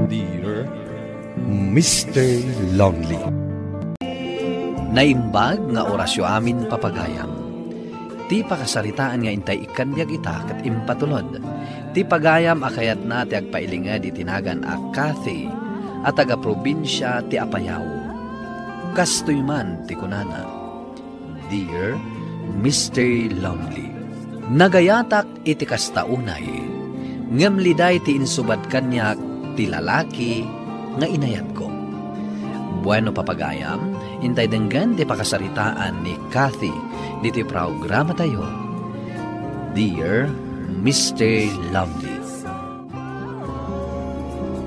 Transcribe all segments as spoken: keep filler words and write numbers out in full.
Dear Mister Lonely. Naimbag nga orasyo amin, papagayam. Ti pakasaritaan nga intay ikkanbiag ita ket impatulod ti pagayam a kayatna ti agpailinged iti nagan a Kathy a taga-probinsia ti Apayao. Kastoy man ti kunana, Dear Mister Lonely, nagayatak iti kasta unay, ngem liday ti insubad kaniak ti lalaki nga inayatko. Bueno, papagayam, intay denggen ti pakasaritaan ni Kathy diti programatayo, Dear Mister Lonely.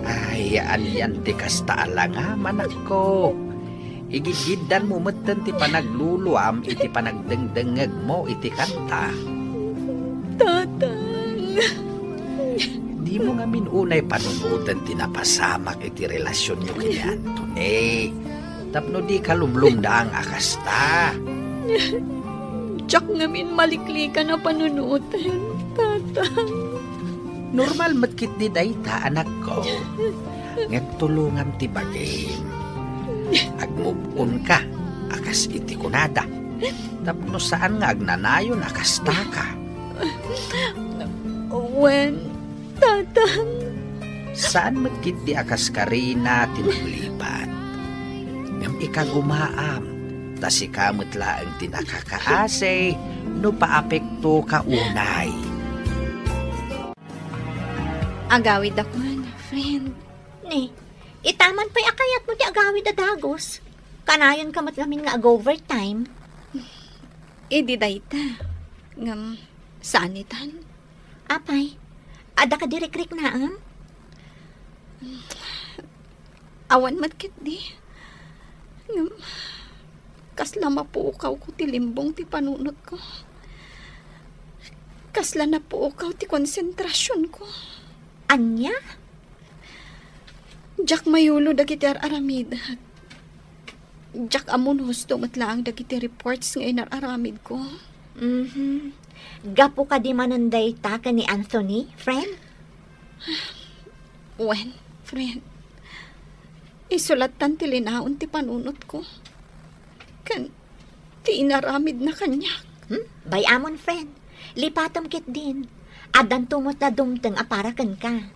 Ay, anian ti kasta a langam, anakko? Igigiddanmo metten ti panagluluam iti panagdengdengngegmo iti kanta. Tatang. Dimo ngamin unay panunoten ti napasamak iti relasionyo ken ni Anthony. Tapno dika lumlumdang a kasta. Diak ngamin maliklikan a panunoten, Tatang. Normal met ketdi dayta, anakko. Ngem tulongam ti bagim. Agmove on ka, a kas iti kunada. Tapno saan nga agnanayon a kastaka. Wen, Tatang. Saan met ketdi a kas Karina ti maglipat. Ngem ikagumaam, ta sika met laeng ti nakakaasi no paapektoka unay. Agawid a kuan, friend. Ne, itaman pay a kayatmo ti agawid a dagus. Kanayon ka met ngamin nga ag-overtime. Idi dayta, ngem saan itan? Apay, adda kadi rikriknaem? Awan met ketdi. Ngem, kasla mapuokawko ti limbong ti panunotko. Kasla napuokaw ti konsentrasionko. Ania? Diak mayulo dagiti ar-aramidek. Diak ammo no husto met laeng dagiti reports nga inar-aramidko. Mhm. Gapu kadi manen dayta ken ni Anthony, friend? Wen, friend. Isu lattan ti linaon ti panunotko. Ken ti inaramidna kaniak. Hmm? Bay-amon, friend. Lipatem ketdin. Addanto met la dumteng a para kenka.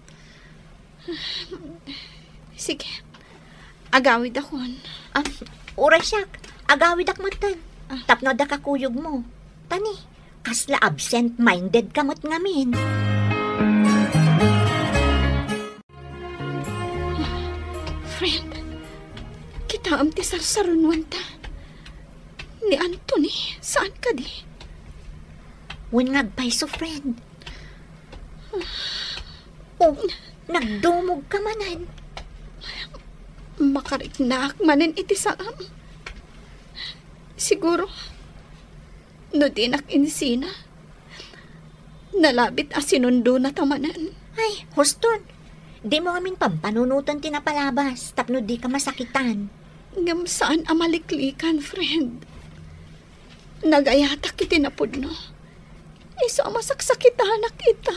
Sige. Agawidakon. Ah, uray siak. Agawidak metten. Ah. Tapno adda kakuyogmo. Tani, kasla absent-minded ka met ngamin. Friend, kitaem ti sarsarunoanta. Ni Anthony, saan kadi? Wen nga agpayso, friend. Oh, nagdumog ka manen. Makariknaak manen iti saam. Siguro, no dinak insina, nalabit a sinundona ta manen. Ay, huston. Dimo ngamin pampanunoten ti napalabas tapno dika masakitan. Ngem saan a maliklikan, friend. Nagayatak iti napudno. Isu a masaksakitanak ita.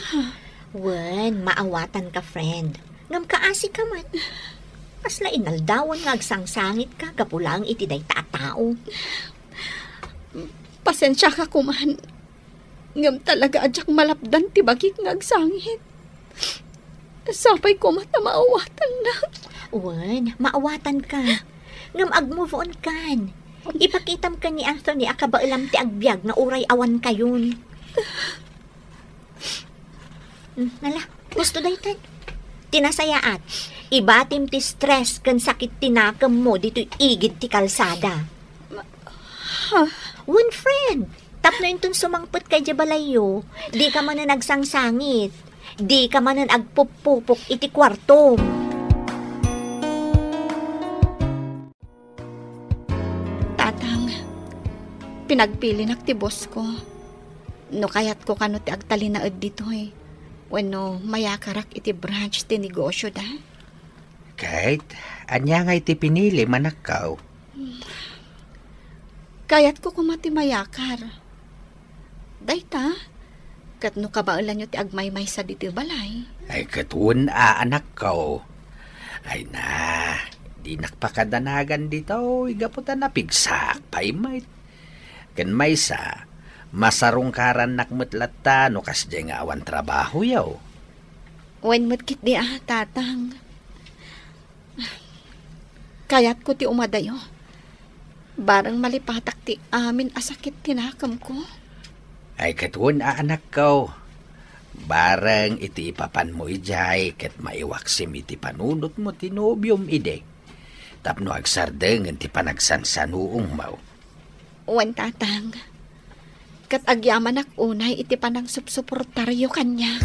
Wen, maawatanka, friend. Ngem kaasika met. Kasla inaldawen nga agsangsangitka gapu laeng iti dayta a tao. Pasensiaka koman. Ngem talaga a diak malapdan ti bagik nga agsangit. Sapay koma ta maawatannak. Wen, maawatanka. Ngem ag-move on kan. Ipakitam ken ni Anthony a kabaelam ti agbiag nga uray awankayon. Hmm, ala, husto daytan. Ti nasayaat, ibatim ti stress ken sakit ti nakemmo ditoy igid ti kalsada. Ha? Wen, friend, tapno inton sumangpetka idiay balayyo, dika manen agsangsangit. Dika manen agpuppupok iti kuartom. Tatang, pinagpilinak ti bossko. No kayatko kano ti agtalinaed ditoy, wenno mayakarak iti branch ti negosyoda. Kate, ania nga iti pinilim, anakko? Kayatko koma ti mayakar. Dayta, ket no kabaelanyo ti agmaymaysa ditoy balay. Ay, ket wen a, anakko. Ay na, dinak pakadanagan ditoy gapu ta napigsaak pay met. Ken maysa, masarungkarannak met latta no kasdiay nga awan trabahoyo. Wen met ketdi a, Tatang. Kayatko ti umadayo. Bareng malipatak ti amin a sakit ti nakemko. Ay, ket wen a, anakko. Bareng iti ipapanmo idiay ket maiwaksim iti panunotmo ti nobiom idi tapno agsardengen ti panagsansanuongmo. Wen, Tatang. Ket agyamanak unay iti panangsupsuportaryo kaniak.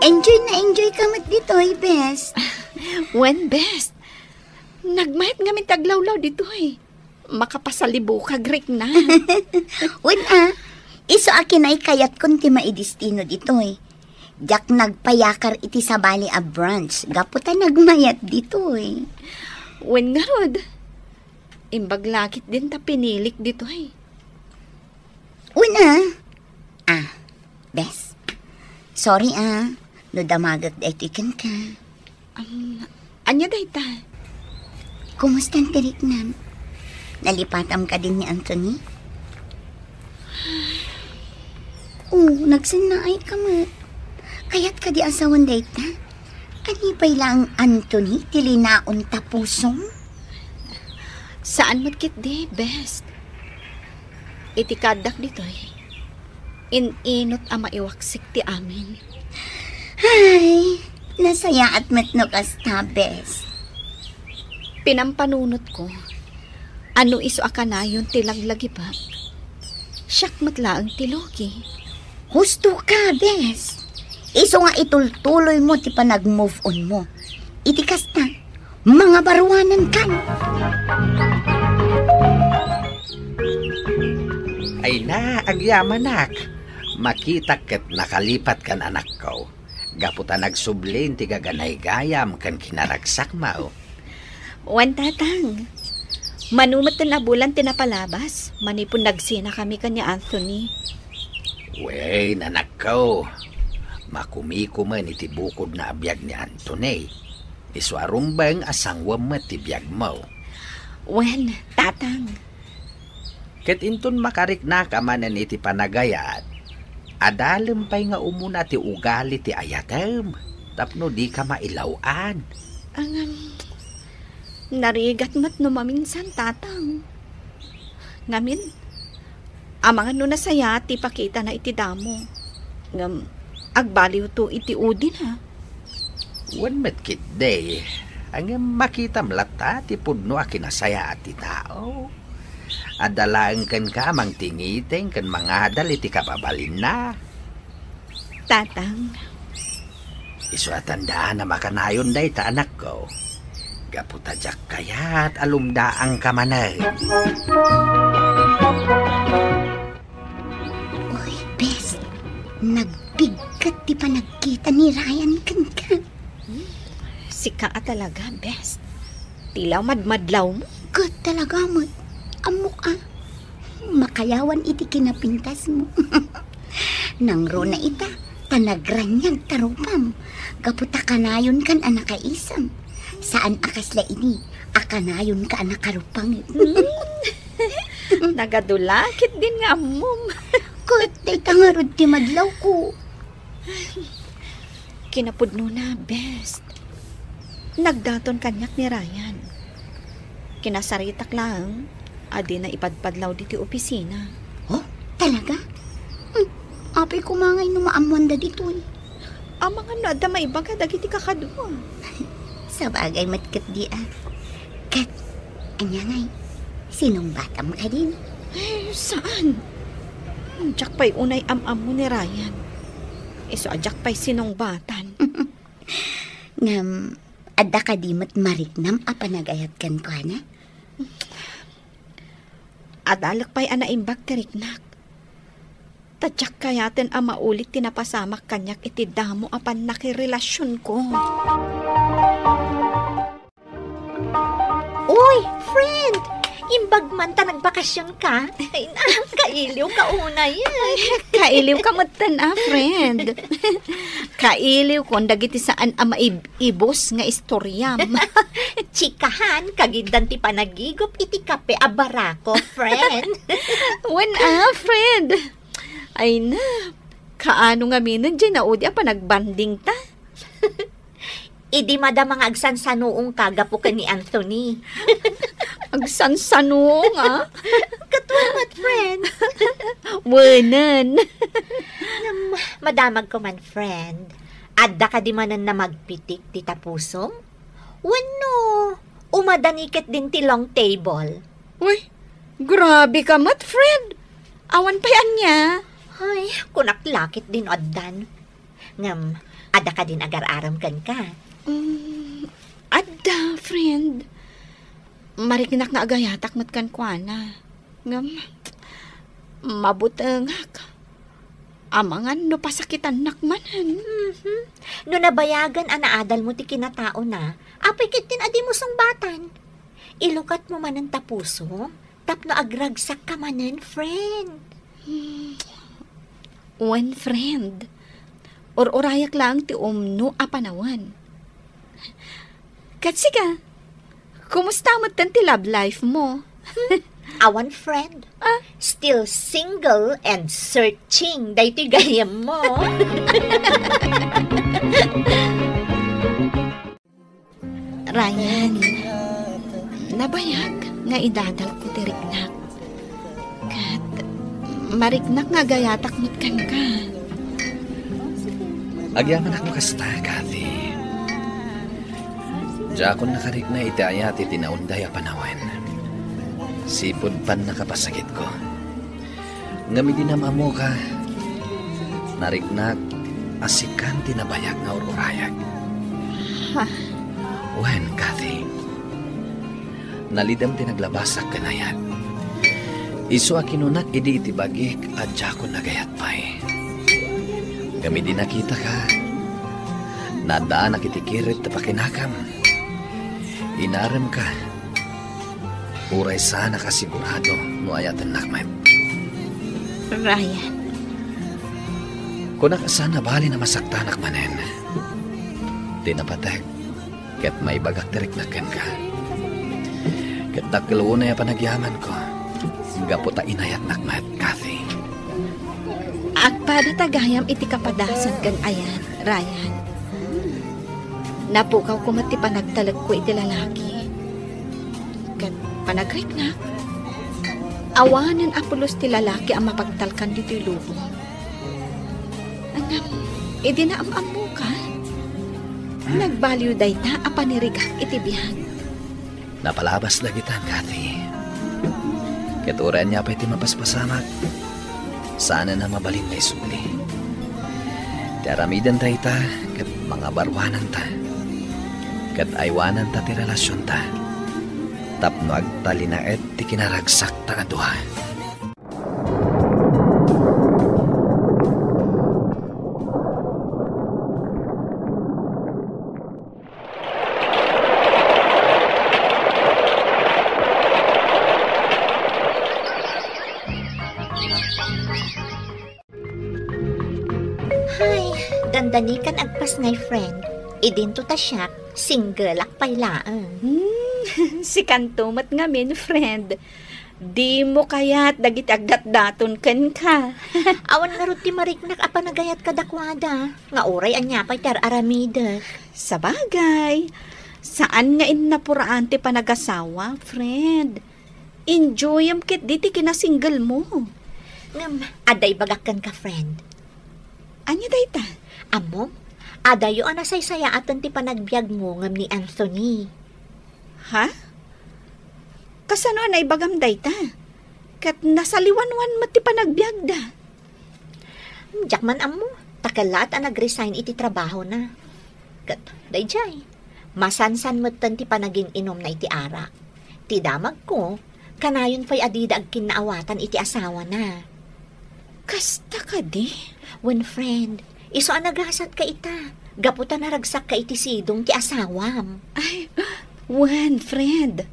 Enjoy na enjoy ka met ditoy, Bes. Wen, Bes. Nagmayat ngamin ti aglawlaw ditoy. Makapasalibukag rikna. Wen a, isu a kinaykayatkon ti maidestino ditoy. Diak nagpayakar iti sabali a branch gapu ta nagmayat ditoy. Wen ngarud, imbag la ketdin ta pinilik ditoy. Wen a. Ah, Bes. Sorry a, no damagek daytoy kenka. Um, ania dayta? Kumusta ti riknam? Nalipatam kadin ni Anthony? Oh, nagsennaay ka met. Kayat kadi a sawen dayta? Ania pay laeng Anthony ti linaon ta pusom? Saan met ketdi, Bes. Iti kaaddak ditoy, in-inut a maiwaksik ti amin. Ay, nasayaat met no kasta, Bes. Pinampanunotko, no isu a kanayon ti laglagipek, siak met laeng ti lugi. Husto ka, Bes. Isu nga itultuloymo ti panag-move on mo. Iti kasta, mangabaruanan kan. Ay na, agyamanak. Makitak ket nakalipat kan anakko. Gapu ta nagsublin ti gaganaygayam ken kinaragsakmo. Wen, Tatang. Mano met ten a bulan ti napalabas, manipud nagsenakami ken ni Anthony. Wen, anakko. Makumikumen iti bukodna a biag ni Anthony. Isu a rumbeng a sanguem met ti biagmo. Wen, Tatang. Ket inton makariknaka manen iti panagayat, adalem pay nga umuna ti ugali ti ayatem tapno dika mailaw-an. Ngem, narigat met no maminsan, Tatang. Ngamin, amangan no nasayaat ti pakitana iti damo. Ngem, agbaliwto iti udina. Wen met ketdi, ngem makitam latta ti pudno a kinasayaat ti tao. Adda laeng kenka a mangtingiteng ken mangadal iti kababalinna. Tatang. Isu a tandaan a makanayon dayta, anakko. Gapu ta diak kayat a lumdaangka manen. Uy, Bes, nagpigket ti panagkita ni Ryan kenka. Hmm, sika a talaga, Bes. Tila madmadlawmo. Ket talaga met. Ammok a. Makayawan iti kinapintasmo. Nangruna ita, ta nagraniag ta rupam. Gapu ta kanayonkan a nakaisem. Saan a kasla idi, a kanayonka a nakarupanget. Hmm. Nagadu la ketdin nga ammom. Ket dayta ngarud ti madlawko. Kinapudnona, Bes. Nagdaton kaniak ni Ryan. Kinasaritak laeng a dina ipadpadlaw ditoy opisina. Oh, talaga? Hmm, apay koma ngay no maammoanda ditoy. Amangan no adda maibaga dagiti kakadua. Sabagay met ketdi a. Ket, ania ngay, sinungbatam kadin? Eh, saan? Diak pay unay am-ammo ni Ryan. Isu a diak pay sinungbatan. Ngem, adda kadi met mariknam a panagayat kenkuana? Adalek pay a naimbag ti riknak. Ta diak kayaten a maulit ti napasamak kaniak iti damo a pannakirelasionko. Uy, friend! Imbag man ta nagbakasyon ka. Ay, na, kailiw ka unay. Ay, kailiw ka metten a, friend. Kailiw kon dagiti saan a maib-ibos nga istoriam. Chikahan, kagiddan ti panagigup iti kape a barako, friend. Wen a, friend. Ay na, kaano ngaminen diay naudi a panagbanding ta? Idi madama nga agsansanuong ka gapu ken ni Anthony. Agsansanuong, a? Katuan met, friend. Wenen. Ngem, madamagko man, friend. Adda kadi manen a magpitik ti tapusom? Wenno, umadani ketdin ti long table? Uy, grabe ka met, friend. Awan pay ania. Ay, kunak la ketdin addan. Ngem, adda kadin agar-arem kenka? Mm, adda, friend. Mariknak nga agayatak met kenkuana. Ngem, mabutengak. Amangan no pasakitannak manen. Mhm. No nabayagen a naadalmo ti kinataona, apay ketdin a dimo sungbatan? Ilukatmo manen ta pusom tapno agragsakka manen, friend. Hmm. Wen, friend. Ur-urayak laeng ti umno a panawen. Ket sika, kumusta metten ti love life mo? Hmm? Awan, friend. Ah? Still single and searching. Daytoy gayyemmo. Ryan, nabayag nga idadalko ti riknak. Ket mariknak nga agayatak met kenka. Agyamanak no kasta, Kathy. Diakon nakarikna iti ayat iti naunday a panawen. Sipud pannakapasakitko. Ngem idi nam-ammoka, nariknak a sikan ti nabayag nga ur-urayak. Ha? Wen, Kathy, nalidem ti naglabasak ken ayat. Isu a kinunak idi iti bagik a diakon nagayat pay. Ngem idi nakitaka, naddaanak iti kired ti pakinakam. Inaremka. Uray saanak a sigurado no ayatennak met. Ryan. Kunak a saan a bali a masaktanak manen. Ti napateg, ket maibagak ti riknak kenka. Ket dakkel unay a panagyamanko, gapu ta inayatnak met, Kathy. Agpada ta gayam iti kapadasan ken ayat, Ryan. Napukaw koma ti panagtalekko iti lalaki. Ket panagriknak, awanen a pulos ti lalaki a mapagtalkan ditoy lubong. Ngem, idi naam-ammoka, nagbaliw dayta a panirigak iti biag. Napalabas dagitan, Kathy. Ket uray ania pay ti mapaspasamak, saanen a mabalin nga isubli. Ti aramiden dayta ket mangabaruananta. Ket aywananta ti relasionta tapno agtalinaed ti kinaragsakta a dua. Hay, dandani kan agpasngay, friend. Idinto ta siak, single ak pay laeng. Hmm, sikanto met ngamin, friend. Dimo kayat dagiti agdatdaton kenka. Awan ngarud ti mariknak a panagayat kadakuada, nga uray ania pay ti ar-aramidek. Sabagay, saan nga innapuraan ti panagasawa, friend. Enjoyem ketdi ti kinasingle mo. Ngem, adda ibagak kenka, friend. Ania dayta? Ammom, adayo a nasaysayaaten ti panagbiagmo ngem ni Anthony. Ha? Kasano a naibagam dayta? Ket nasaliwanwan met ti panagbiagda. Diak man ammo, ta kellaat a nag-resign iti trabahona. Ket daydiay, masansan metten ti panagin-inumna iti arak. Ti damagko, kanayon pay a dida agkinnaawatan iti asawana. Kasta kadi? Wen, friend, isu a nagasatka ita, gapu ta naragsakka iti sidong ti asawam. Ay, wen, friend.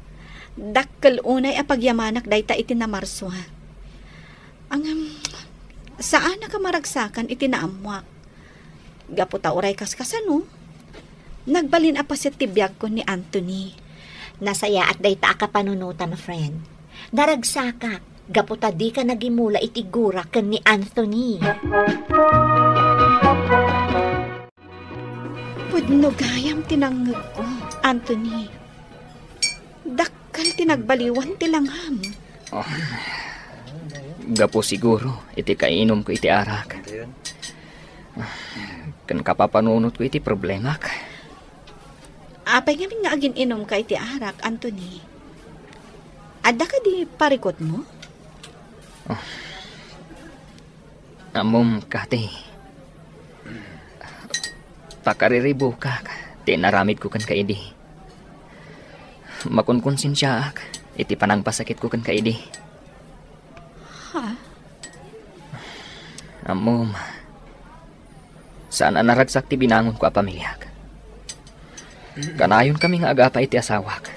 Dakkel unay a pagyamanak dayta iti namarsua. Ngem, saanak a maragsakan iti naammoak. Gapu ta uray kaskasano, nagbalin a paset ti biagko ni Anthony. Nasayaat dayta a kapanunotam, friend. Naragsakak, gapu ta dika nagimula iti gurak ken ni Anthony. Pudno gayam ti nangngegko, Anthony. Dakkel ti nagbaliwan ti langam. Ah, gapu siguro iti kainumko iti arak. Ken kapapanunotko iti problemak. Apay ngamin nga agin-inumka iti arak, Anthony? Adda kadi parikutmo? Ah, ammom, Kati. Pakariribukak ti inaramidko kenka idi. Makunkonsensiaak iti panangpasakitko kenka idi. Ha? Ammom, saan a naragsak ti binangonko a pamiliak. Kanayonkami nga agapa iti asawak.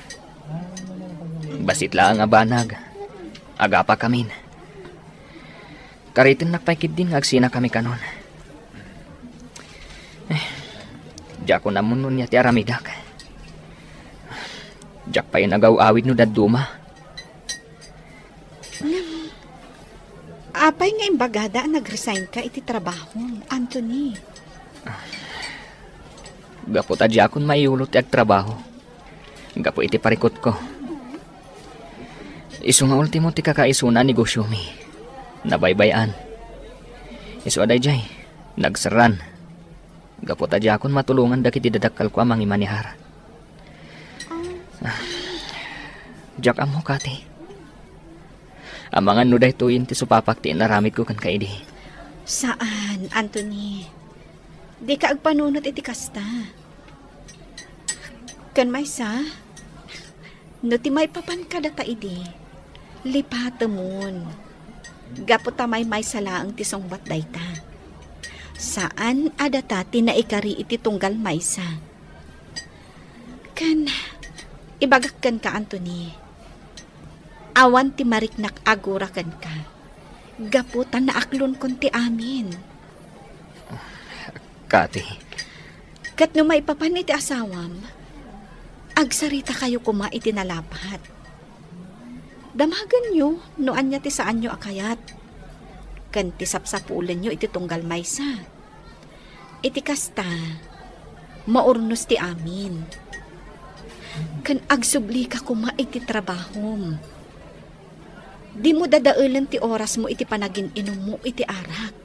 Bassit laeng a banag, agapakamin. Karitennak pay ketdin nga agsinakami kanon. Eh, diakon ammo no ania ti aramidak. Diak pay nagaw-awid no dadduma. Ngem, apay nga imbagada a nag-resignka iti trabahom, Anthony? Gapu ta diakon maiyulo ti agtrabaho. Gapu iti parikutko. Isu nga ultimo ti kakaisuna a negosyomi. Nabaybay-an. Isu a daydiay, nagserran. Gapu ta diakon matulongan dagiti dadakkelko a mangimanehar. Ah, diak ammo, Kati. Amangan no daytoyen ti supapak ti inaramidko kenka idi. Saan, Anthony. Dika agpanunot iti kasta. Ken maysa, no ti maipapan kadata idi, lipatemon. Gapu ta maymaysa laeng ti sungbat dayta. Saan a data ti naikari iti tunggal maysa. Ken, ibagak kenka, Anthony, awan ti mariknak a gura kenka. Gapu ta naaklonkon ti amin. Kati. Ket no maipapan iti asawam, agsaritakayo koma iti nalapat. Damagenyo no ania ti saanyo a kayat, ken ti sapsapulenyo iti tunggal maysa. Iti kasta, maurnos ti amin. Ken agsublika koma iti trabahom. Dimo dadaelen ti orasmo iti panagin-inummo iti arak.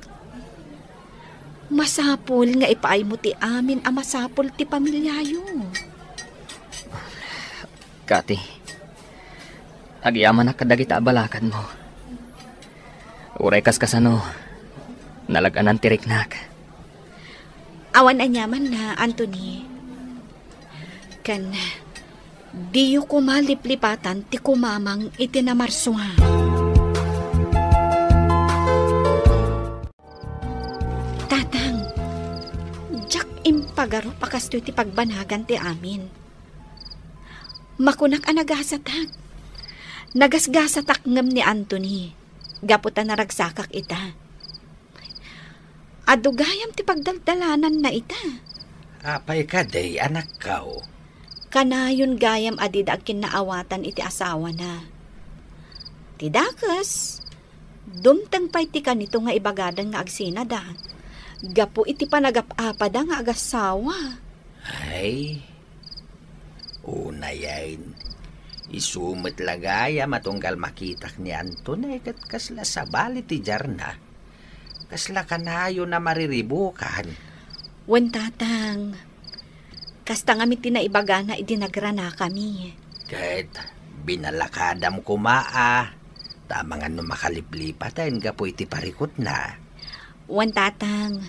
Masapul nga ipaaymo ti amin a masapul ti pamiliayo. Kati, agyamanak kadagita a balakadmo. Uray kaskasano, nalag-anan ti riknak. Awan aniamanna, Anthony. Ken, diyo koma liplipatan ti kumamang iti namarsua. Tatang, diak impagarup a kastoy ti pagbanagan ti amin. Makunak a nagasatak. Nagasgasatak ngem ni Anthony, gapu ta naragsakak ita. Adu gayam ti pagdaldalananna ita. Apay kadi, anakko? Kanayon gayam a dida agkinnaawatan iti asawana. Ti dakes, dumteng pay ti kanito nga ibagadan nga agsinada, gapu iti panagap-apada nga agasawa. Ay, unayen, isu met la gayam a tunggal makitak ni Anthony ket kasla sabali ti diarna. Kasla kanayon a mariribukan. Wen, Tatang, kasta ngamin ti naibagana idi nagranakami. Ket binalakadam koma a, ta amangan no makaliplipaten gapu iti parikutna. Wen, Tatang,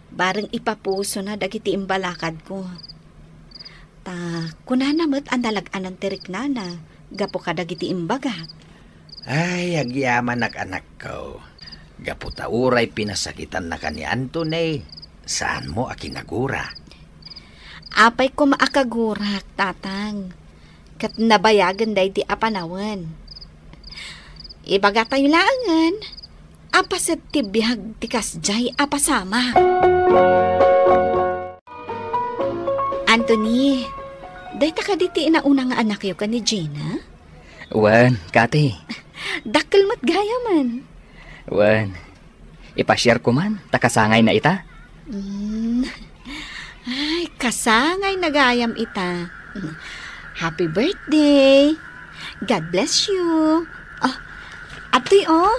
bareng ipapusona dagiti imbalakadko. Ta kunana met a nalag-anan ti riknana gapu kadagiti imbagak. Ay, agyamanak, anakko. Gapu ta uray pinasakitannaka ni Anthony, saanmo a kinagura. Apay koma a kagurak, Tatang. ket nabayagen daydi a panawen. Ibagatayo laengen a paset ti biag ti kasdiay a pasamak. Anthony, dayta kadi ti inauna nga anakyo ken ni Gina? Wen, Kati. Dakkel met gayamen. Wen, ipasiarko man, ta kasangayna ita. Mm. Ay, kasangayna gayam ita. Happy birthday. God bless you. Oh, atoy, oh.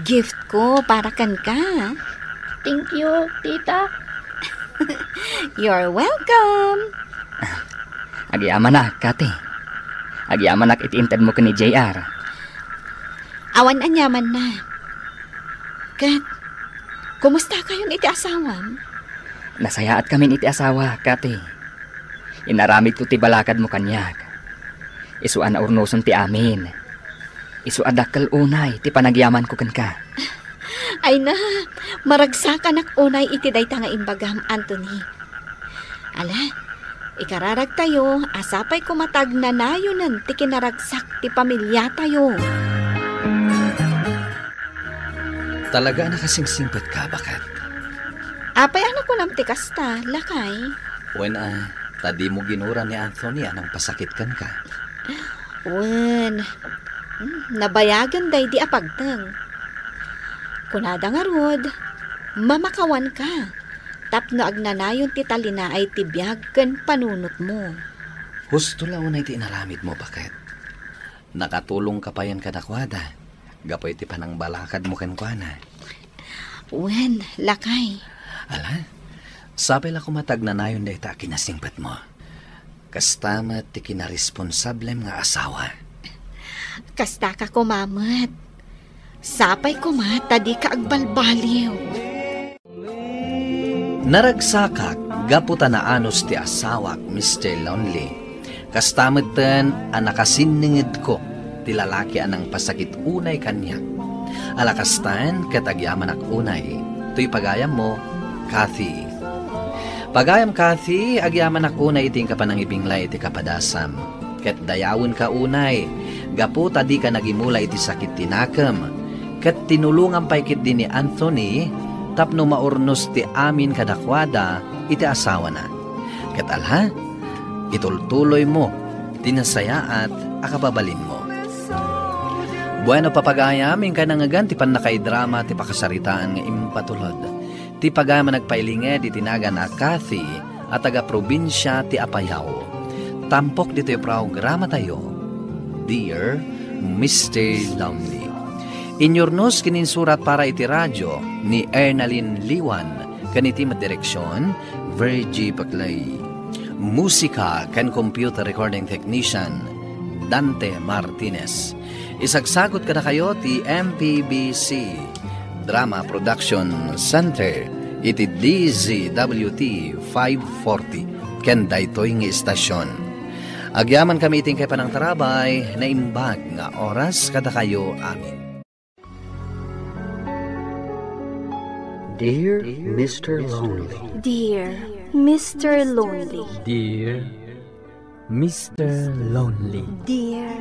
Gift ko para kenka. Thank you, tita. You're welcome. Agyamanak, Kati. Agyamanak iti intedmo ken ni J R. Awan aniamanna. Ket, kumustakayon iti asawam? Nasayaat kamin iti asawa, Kati. Inaramidko ti balakadmo kaniak. Isu a naurnosen ti amin. Isu a dakkel unay ti panagyamanko kenka. Ay na, maragsakanak unay iti dayta nga imbagam, Anthony. Ala, ikararagtayo a sapay koma ta agnanayonen ti kinaragsak ti pamiliatayo. Talaga a nakasingsingpetka, baket. Apay a nakunam ti kasta, lakay? Wen a, ta dimo ginura ni Anthony a nangpasakit kenka. Wen, hmm, nabayagen daydi a pagteng. Kunada ngarud, mamakawanka tapno agnanayon ti talinaay ti biag ken panunotmo. Husto la unay ti inaramidmo, baket. Nakatulongka payen kadakuada gapu iti panangbalakadmo kenkuana. Wen, lakay. Ala, sapay la koma ta agnanayon dayta a kinasingpetmo. Kasta met ti kinaresponsablem nga asawa. Kastaka koma met. Sapay koma ta dika agbalbaliw. Naragsakak gapu ta naanus ti asawak, Mister Lonely. Kasta metten a nakasinningedko ti lalaki a nangpasakit unay kaniak. Ala kastan ket agyamanak unay. Toy pagayammo, Kathy. Pagayam, Kathy, agyamanak unay iti inka panangibinglay iti kapadasam. Ket dayawenka unay, gapu ta dika nagimula iti sakit ti nakem. Ket tinulongam pay ketdi ni Anthony tapno maurnos ti amin kadakuada iti asawana. Ket ala, itultuloymo ti nasayaat a kababalinmo. Bueno, papagayam, inkay nangngegan ti pannakaidrama ti pakasaritaan nga impatulod. Ti pagayam a nagpailinged iti nagan a Kathy a taga-probinsia ti Apayao. Tampok ditoy programatayo, Dear Mister Lonely. Inyurnos ken insurat para iti radio ni Ernalyn Liwan ken iti met direksion, Virgie Paclay. Musika ken computer recording technician, Dante Martinez. Isagsagut kadakayo ti M P B C Drama Production Center iti D Z W T five forty ken daytoy nga istasion. Agyamankami iti inkay panangtarabay, naimbag nga oras kadakayo amin. Dear Mister Lonely. Dear Mister Lonely. Dear Mister Lonely. Dear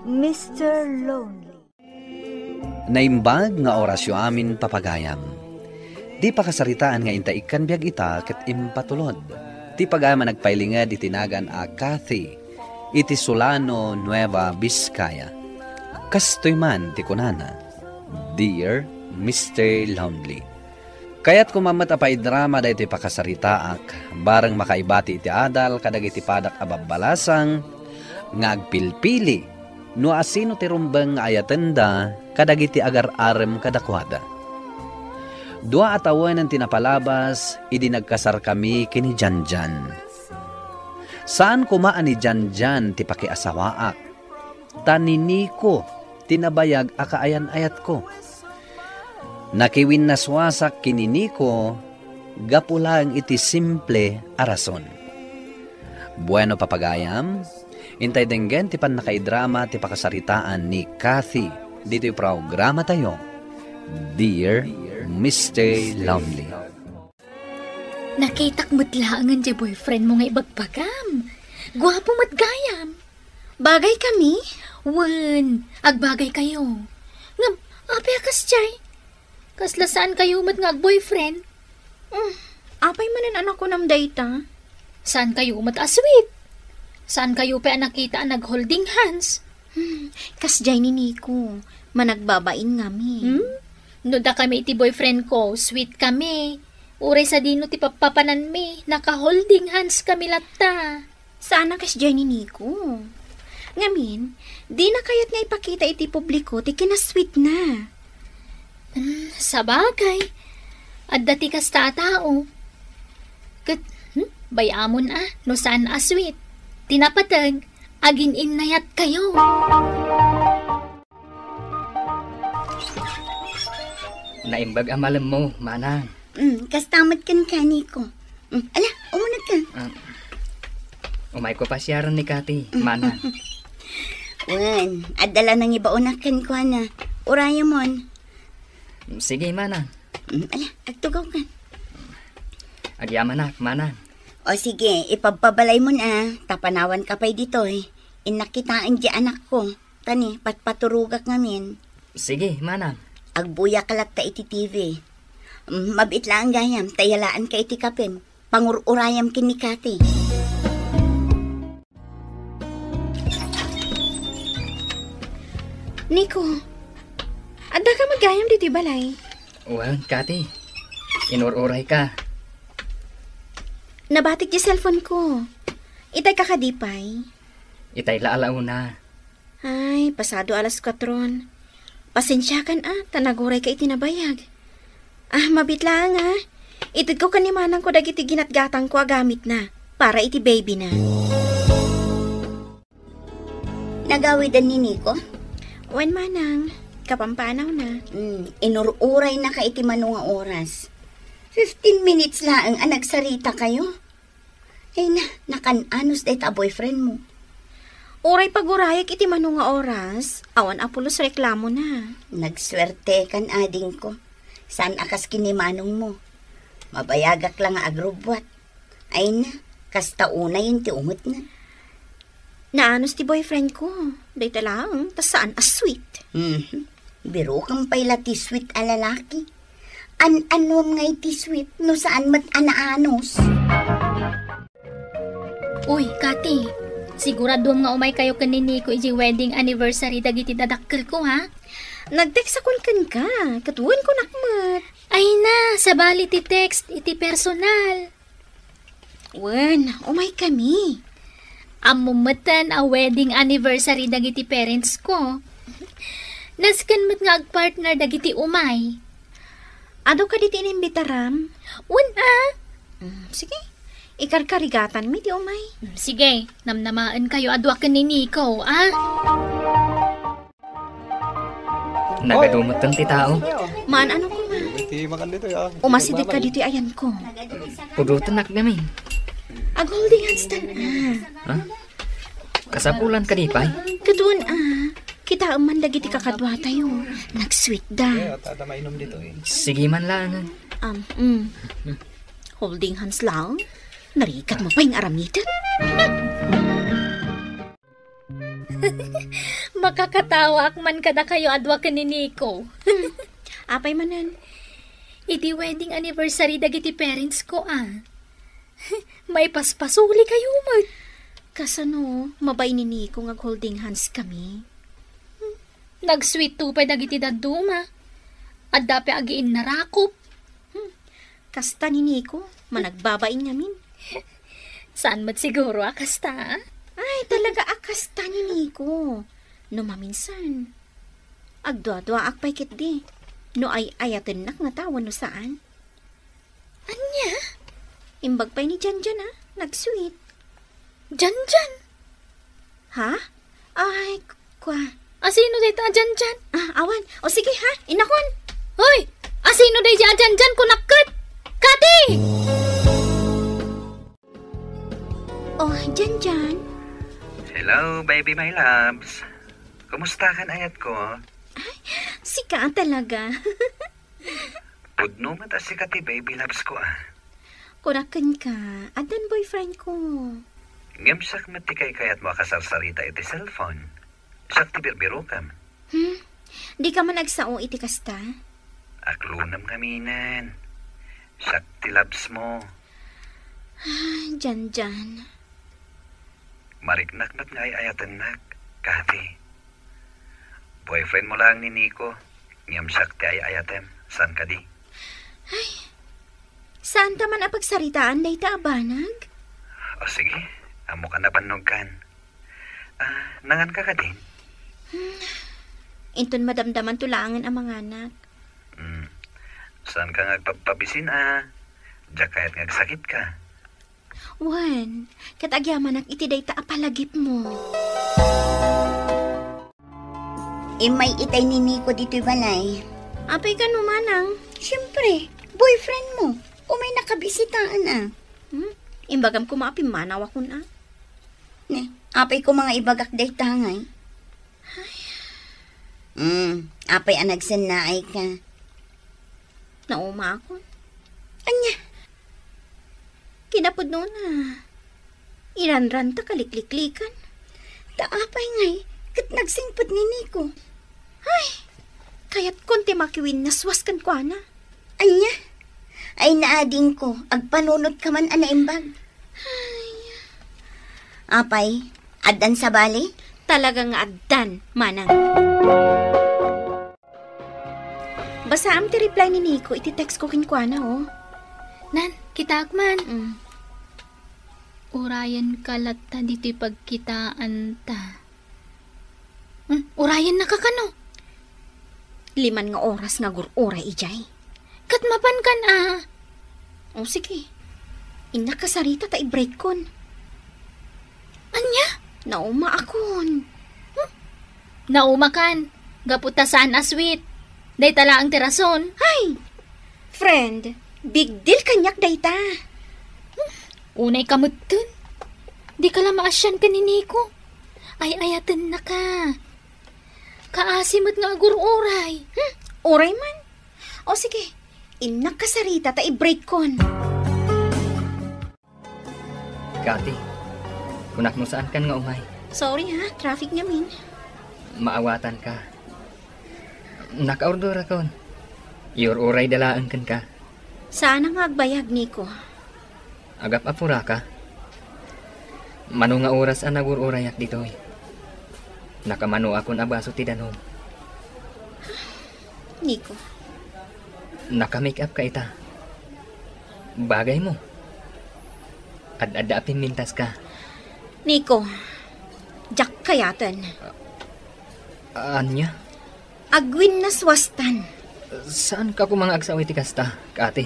Mister Lonely. Naimbag nga orasyo amin, papagayam. Ti pakasaritaan nga inta ikkan biag ita ket impatulod. Ti pagayam a nagpailinged iti nagan a Kathy iti Solano, Nueva Vizcaya. Kastoy man ti kunana, Dear Mister Lonely. Kayatko man met a paidrama daytoy pakasaritaak, bareng makaibati iti adal kadagiti padak a babbalasang nga agpilpili no asino ti rumbeng nga ayatenda kadagiti agar-arem kadakuada. Dua a tawenen ti napalabas idi nagkasarkami ken ni Janjan. Saan koma a ni Janjan ti pakiasawaak, ta ni Nico ti nabayag a kaayan-ayatko. Nakiwinnasuasak ken ni Nico gapu laeng iti simple a rason. Bueno, papagayam, intay denggen ti pannakaidrama ti pakasaritaan ni Kathy ditoy programatayo, Dear Mister Lonely. Nakitak met laengen diay boyfriend mo nga ibagbagam. Guapo met gayam. Bagay kami? Wen, agbagay kayo. Ngem, apay a kasjay? Kasla saan kayo met nga agboyfriend? Mm, apay manen a nakunam dayta? Saan kayo met a sweet? Saan kayo pay a nakita a nag-holding hands? Hmm, kasjay ni Nico, managbabain ngamin. Hmm? No dakami iti boyfriend ko, sweet kami. Uray sadino ti pappapananmi, naka-holding hands kami latta. Saan a kasjay ni Nico? Ngamin, dina kayat nga ipakita iti publiko ti kinasweetna. Hmm, sabagay. Adda ti kasta a tao. Ket, hmm, bay-amon a, no saan a sweet. Ti napateg, agin-innayat kayo. Naimbag a malemmo, manang. Mm, kasta met kenka, Nico. Mm, ala, umuneg ka. Ah, umayko pasiaren ni Kati, manang. Wen, adda la nangibaonak kenkuana. Urayamon. Sige, manang. Mm, ala, agtugaw ka. Agyamanak, manang. O sige, ipabpabalaymo a, ta panawanka pay ditoy. Innak kitaen di anakko. Tani, patpaturogak ngamin. Sige, manang. Agbuyak latta iti T V. Mm, mabiit laeng gayam, ta yalaanka iti kapem. Pangur-urayam ken ni Kati. Nico, adda ka met gayam ditoy balay? Wen, Kati. Inur-urayka. Nabatik ti cellphone ko. Itay ka kadi pay? Itay la a la una. Ay, pasado alas kuatron. Pasensiakan a, ta nagurayka iti nabayag. Ah, mabiit laeng a. Itedko ken ni manangko dagiti ginatgatangko a gamitna para iti babyna. Nagawiden ni Nico? Wen, manang, kapampanawna. Mm, inur-uraynaka iti mano nga oras. Fifteen minutes laeng a nagsarita kayo. Ay na, nakan-anos dayta a boyfriend mo. Uray pagurayak iti mano nga oras, awan a pulos reklamona. Nagsuertekan, adingko. Saan a kas ken ni manong mo. Mabayagak la nga agrubbuat. Ay na, kasta unayen ti ungetna. Naanos ti boyfriend ko. Dayta laeng, ta saan a sweet. Mhm. Birokem pay la ti sweet a lalaki. An-anuem nga iti sweet no saan met a naanos? Uy, Kati, siguraduem nga umay kayo ken ni Nico iti wedding anniversary dagiti dadakkelko, ha? Nag-text akon kenka, ket wen kunak met. Ay na, sabali ti text iti personal. Wen, umay kami. Ammo meten a wedding anniversary dagiti parents ko. Nasken met nga agpartner dagiti umay. Adu kadi ti inimbitaram? Wen a. Mm, sige. Ikarkarigatanmi ti umay. Mm, sige, namnamaen kayo a dua ken ni Nico, a? Nagadu metten ti tao. Maan-ano koma. Iti makan dito, ya. Umasideg ka ditoy ayanko. Pudotenak ngamin. Agholding hands tan a. Ha? Kasapulan kadi pay? Ket wen a. Kitaem man dagiti kakaduatayo. Nag-sweet da. Eh, at ada mainom dito, eh. Sige man lang. Um, mm. Holding hands lang? Narigat mo pay nga aramiden? Makakatawaak man kadakayo a dua ken ni Nico. Apay manen? Iti wedding anniversary dagiti parents ko, a. Maipaspasuli kayo met. Kasano, mabay ni Nico nga ag-holding hands kami? Nag-sweet to pay dagiti dadduma. Adda pay agiinnarakop. Hmm. Kasta ni Nico, managbabain ngamin. Saan met siguro a kasta, a? Ay, talaga a kasta ni Nico. No maminsan, agduaduaak pay ketdi. No ay-ayatennak nga tao no saan. Ania? Imbag pay ni Janjan, a. Nag-sweet. Janjan? Ha? Ay, kua. Asino dayta a Janjan? Ah, awan. O sige, ha? Inakon. Hoy! Asino dayta a Janjan? Kunak ket. Kati! Oh, Janjan. Hello, baby my loves. Kumusta kan ayat ko? Ay, sika talaga. Pudno met a sika ti baby loves ko, a. Kunak kenka, addan boyfriend ko. Ngem siak met ti kaykayatmo a kasarsarita iti cellphone. Siak ti birbirokem. Hmm? Dika man agsao iti kasta? Aklonam ngaminen. Siak ti labs mo. Ah, Janjan. Mariknak met nga ay-ayatennak, Kathy. Boyfriend mo laeng ni Nico, ngem siak ti ay-ayatem, saan kadi? Ay, saan ta man a pagsaritaan dayta a banag? O sige, ammok a nabannogkan. Ah, nanganka kadin? Hmm, inton madamdamanto laengen a manganak. Hmm, saan ka nga agpabpabisin a? Diak kayat nga agsakitka. Wen, ket agyamanak iti dayta a palagipmo. Immay itay ni Nico ditoy balay. Apay kano, manang? Siyempre, boyfriend mo. Umay nakabisitaen a. Hmm? Imbagam koma a pimmanawakon a. Ne, apay koma nga ibagak dayta ngay? Hmm, apay a nagsennaay ka? Naumaakon. Ania? Kinapudnona, iranranta kalikliklikan. Ta apay ngay, ket nagsingpet ni Nico. Ay, kayatkon ti makiwinnaswas kenkuana. Ania? Ay, naadingko, agpanunot ka man a naimbag. Ay. Apay, addan sabali? Talaga nga addan, manang. Basaam ti reply ni Nico iti text ko kenkuana, oh. Nan, kitaak man. Mm. Urayenka latta ditoy pagkitaanta. Hmm, urayennaka kano? Liman nga oras nga agur-uray idiay. Ket mapankan a. O, sige. Innak kasarita ta i-breakkon. Ania? Naumaakon. Hmm? Naumakan. Gapu ta saan a sweet. Dayta laeng ti rason. Ay! Friend, big deal kaniak dayta. Hmm? Unay ka metten. Dika la maasian ken ni Nico. Ay-ayatennaka. Kaasi met nga agur-uray. Hmm, uray man. O sige, innak kasarita ta i-breakkon. Kati, kunak no saankan nga umay. Sorry ha, traffic ngamin. Maawatanka. Nakaordorakon. Iur-urayda laeng kenka. Saan nga agbayag, Nico. Agap-apuraka? Mano nga oras a nagur-urayak ditoy. Nakamanoakon a baso ti danum. Nico. Naka-make up ka ita. Bagay mo. Ad-adda a pimmintas ka. Nico, diak kayaten. Ania? Agwinnaswastan. Saan ka koma nga agsao iti kasta, Kati?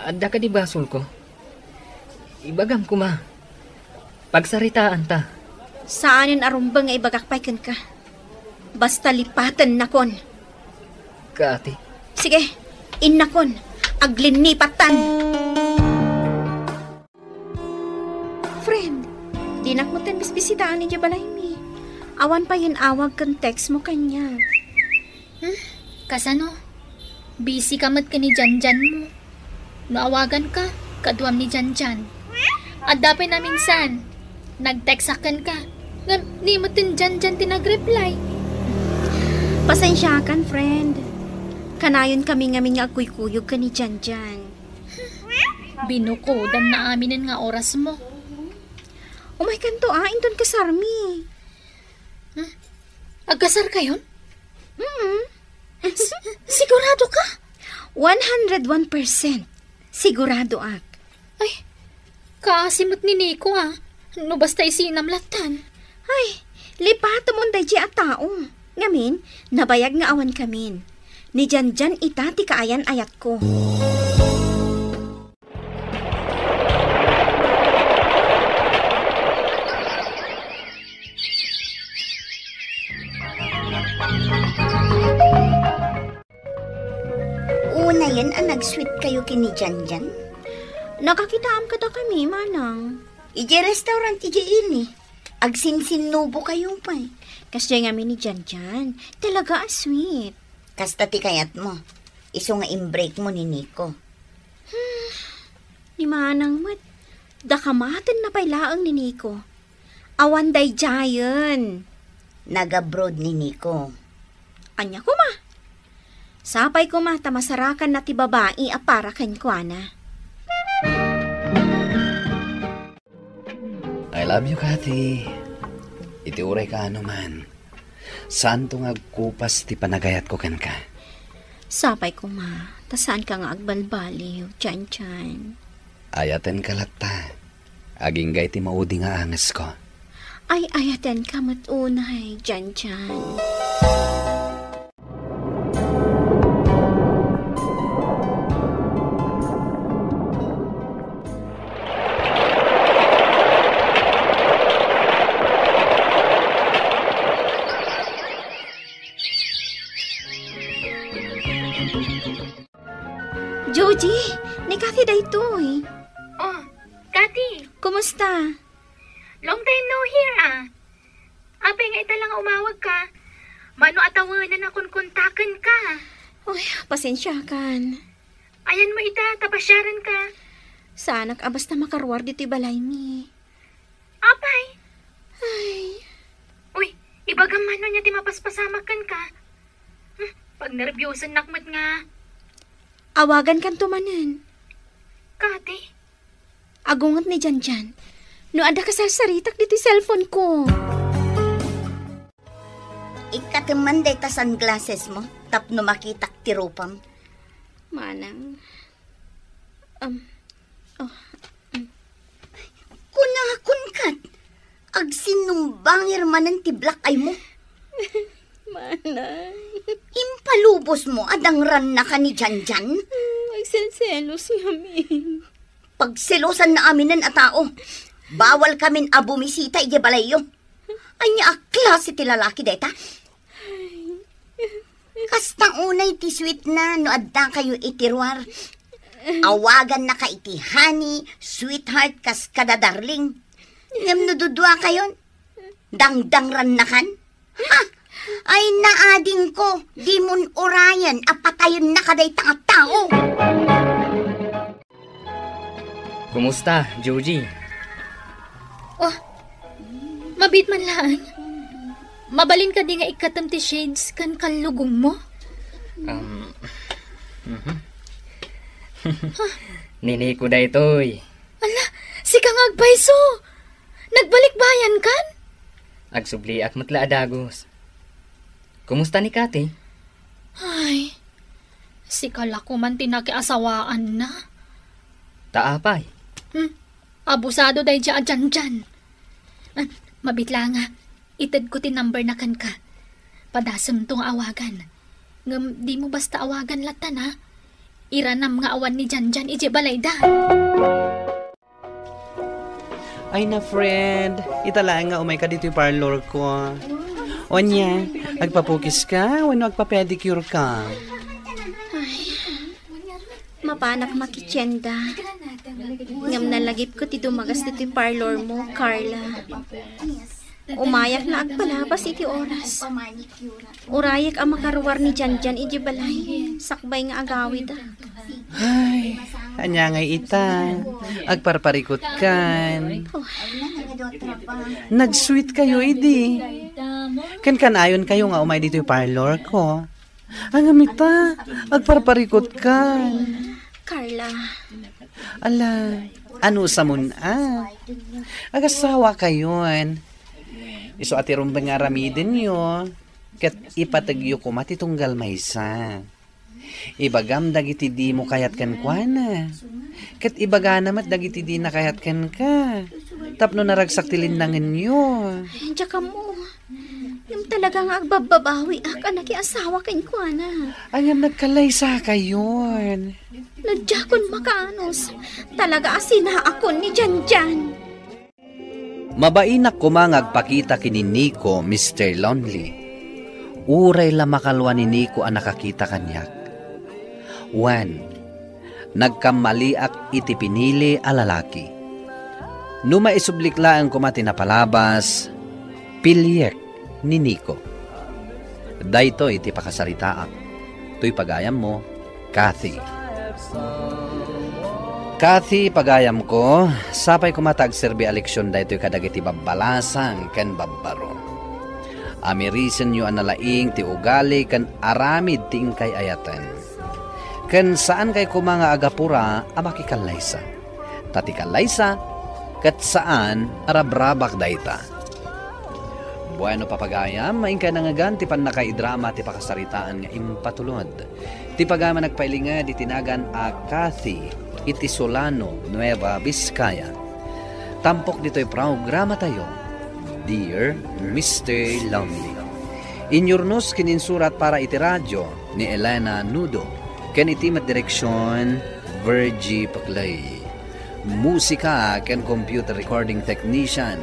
Adda kadi basolko? Ibagam koma. Pagsaritaanta. Saanen a rumbeng nga ibagak pay kenka. Basta lipatennakon. Kati. Sige, innakon. Aglinnipattan. Friend, dinak metten bisbisitaan idiay balaymi. Awan pay yen awag ken text mo kaniak. Hmm? Kasano? Busy ka met ken ni Janjan mo. No awaganka, kaduam ni Janjan. Adda pay naminsan, nag-textak kenka. Ngem, ni metten Janjan ti nag-reply. Pasensiakan, friend. Kanayon kami ngamin nga agkuykuyog ken ni Janjan. Binukodanna aminen nga oras mo. Umaykanto a, inton kasarmi. Hmm? Agkasar kayon? Mm. S-, sigurado ka? One hundred one percent. Siguradoak. Ay, kaasi met ni Nico a. No basta isinam lattan. Ay, lipatem on daydi a tao. Ngamin, nabayag nga awan kamin. Ni Janjan ita ti kaayan-ayatko. Unayen a nag-sweet kayo ken ni Janjan? Nakakitaam kadakami, manang. Idiay restaurant, idiay ili. Agsinsinnubo kayo pay. Kasdiay ngamin ni Janjan. Talaga a sweet. Kasta ti kayat mo. Isu nga imbreak mo ni Nico. Hmm, ni manang met. Dakamatenna pay laeng ni Nico. Awan daydiayen. Nag-abroad ni Nico. Ania koma? Sapay koma ta masarakanna ti babai a para kenkuana. I love you, Kathy. Iti uray kaano man, saanto nga agkupas ti panagayatko kenka. Sapay koma, ta saanka nga agbalbaliw, Janjan. Ayatenka latta. Agingga iti maudi nga angesko. Ay-ayatenka met unay, Janjan. Joji, ni Kathy daytoy. Oh, Kathy. Kumusta? Long time no hear, ah. Apay nga ita la nga umawagka? Mano a tawenan a konkontakenka? Uy, pasensiakan. Ayanmo ita, ta pasiarenka. Saanak a basta makaruar ditoy balaymi. Apay? Ay. Uy, ibagam man no ania ti mapaspasamak kenka. Hmm, pagnerbiosennak met nga. Awagankanto manen. Kathy? Agunget ni Janjan. No adda kasarsaritak ditoy cellphone ko. Ikkatem man dayta sunglasses mo tapno makitak ti rupam. Manang. Um, oh, mm. Kunakon ket, agsinumbangir manen ti black eye mo. Manang. Impalubos mo a dangrannaka ni Janjan? Mm, agselselos ngamin. Pagselosanna aminen a tao. Bawalkamin a bumisita idiay balayyo. Ania a klase ti lalaki dayta? Kasta unay ti sweetna no addakayo iti ruar. Awagannaka iti honey, sweetheart, kas kada darling. Ngem no duduakayon, dangdangrannakan? Ha! Ay, naadingko, dimon urayen a patayennaka dayta nga tao. Kumusta, Joji? Oh, mabiit man laeng. Mabalin kadi nga ikkatem ti shades ken kallugongmo? Um, mhm. Ni Nico daytoy. Ala, sika nga agpayso! Nagbalikbayankan? Agsubliak met la a dagus. Kumusta ni Kathy? Ay, sika la koman ti nakiasawaanna. Ta apay? Hmm, abusado daydiay a Janjan. Ah, mabiit la nga, itedko ti numberna kenka. Padasemto nga awagan. Ngem dimo basta awagan latta, ha? Iranam nga awan ni Janjan idiay balayda. Ay na, friend, ita laeng nga umayka ditoy parlor ko. Ania, agpapukiska wenno agpa-pedicure ka? Ay, mapanak makitienda. Ngem nalagipko ti dumagas ditoy parlor mo, Carla. Umayak nga agpalabas iti oras. Urayek a makaruar ni Janjan idiay balay, sakbay nga agawidak. Ay, ania ngay ita? Agparparikutkan. Oh. Nag-sweet kayo idi. Ken kanayon kayo nga umay ditoy parlor ko. Ngem ita, agparparikutkan. Carla. Ala, anusamon a? Agasawa kayon. Isu a ti rumbeng nga aramidenyo, ket ipategyo koma ti tunggal maysa. Ibagam dagiti dimo kayat kenkuana, ket ibagana met dagiti dina kayat kenka, tapno naragsak ti linnangenyo. Diak ammo. Ngem talaga nga agbabbabawiak a nakiasawa kenkuana. Ay, ngem nagkalaysa kayon. No diakon makaanus, talaga a sinaakon ni Janjan. Mabainak koma nga agpakita ken ni Nico, Mister Lonely. Uray la makalua ni Nico a nakakita kaniak. Wen, nagkammaliak iti pinili a lalaki. No maisublik laeng koma ti napalabas, piliek ni Nico. Daytoy ti pakasaritaak. Toy pagayammo, Kathy. Kathy, pagayamko, sapay koma ta agserbi a leksion daytoy kadagiti babbalasang ken babbaro. Amirisenyo a nalaing ti ugali ken aramid ti inkay ayaten. Ken saankay koma nga agapura a makikallaysa. Ta ti kallaysa, ket saan a rabrabak dayta. Bueno, papagayam, inkay nangngegan ti pannakaidrama ti pakasaritaan nga impatulod. Ti pagayam a nagpailinged iti nagan a Kathy iti Solano, Nueva Vizcaya. Tampok ditoy programatayo, Dear Mister Lonely. Inyurnos ken insurat para iti radio ni Elena Nudo, ken iti met direksion, Virgie Paclay. Musika ken computer recording technician,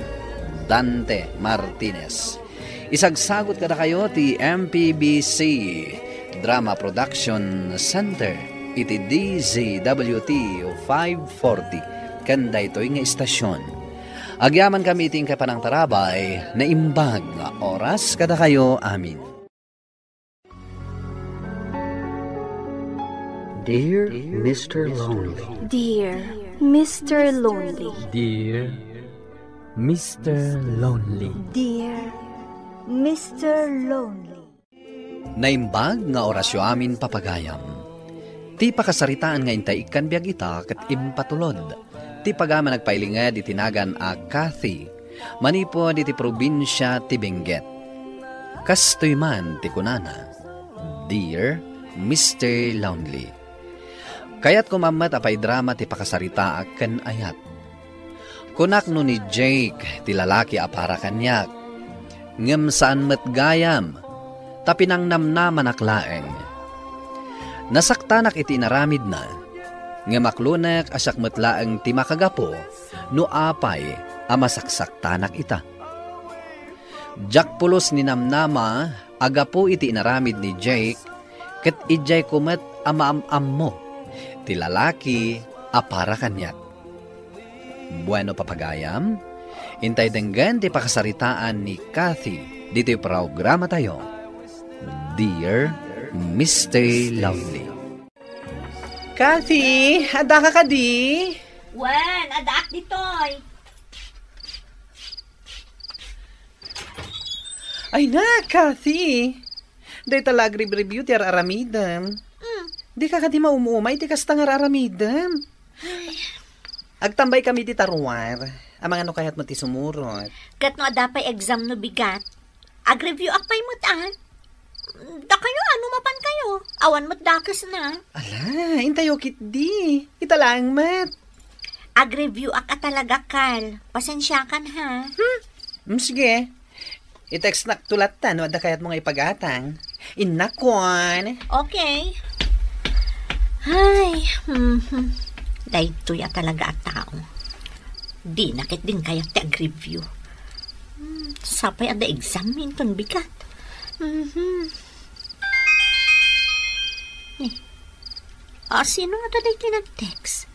Dante Martinez. Isagsagot kadakayo ti M P B C Drama Production Center iti D Z W T five forty ken daytoy nga istasyon. Agyamankami iti inkay panangtarabay, naimbag nga oras kadakayo amin. Dear Mister Lonely. Dear Mister Lonely. Dear Mister Lonely. Dear Mister Lonely. Naimbag nga orasyo amin, papagayam. Ti pakasaritaan nga intay ikkan biag ita ket impatulod. Ti pagayam a nagpailinged iti nagan a Kathy, manipud iti probinsia ti Benguet. Kastoy man ti kunana, Dear Mister Lonely. Kayatko met a paidrama ti pakasaritaak ken ayat. Kunak no ni Jake ti lalaki a para kaniak, ngem saan met gayam, ta pinangnamnamanak laeng. Nasaktanak iti inaramidna, ngem aklonek a siak met laeng ti makagapu no apay a masaksaktanak ita. Diak pulos ninamnama a gapu iti inaramid ni Jake, ket idiayko met a maam-ammo ti lalaki a para kaniak. Bueno, papagayam, intay denggen ti pakasaritaan ni Kathy ditoy programatayo, Dear Mister Lonely. Kathy, adda ka kadi? Wen, addaak ditoy. Ay na, Kathy. Dayta la agrib-review ti ar-aramidem. Mm. Dika kadi maum-umay ti kasta nga ar-aramidem. Ay. Agtambaykami dita ruar. Amangan no kayatmo ti sumurot. Ket no adda pay exam no bigat, agreview ak pay met, a. Dakayo, ano mapan kayo? Awan met dakesna. Ala, intayo ketdi. Ita laeng met. Agreview ak a talaga, Kal. Pasensiakan, ha? Hmm? Mm, sige. I-text nak to latta no adda kayatmo nga ipagatang. Innakon. Okay. Ay, mhm. Daytoy a talaga a tao. Dina ketdin kayat ti agreview. Hmm, sapay adda exam inton bigat. Mhm. Ni, a, sino nga daytoy nag-text?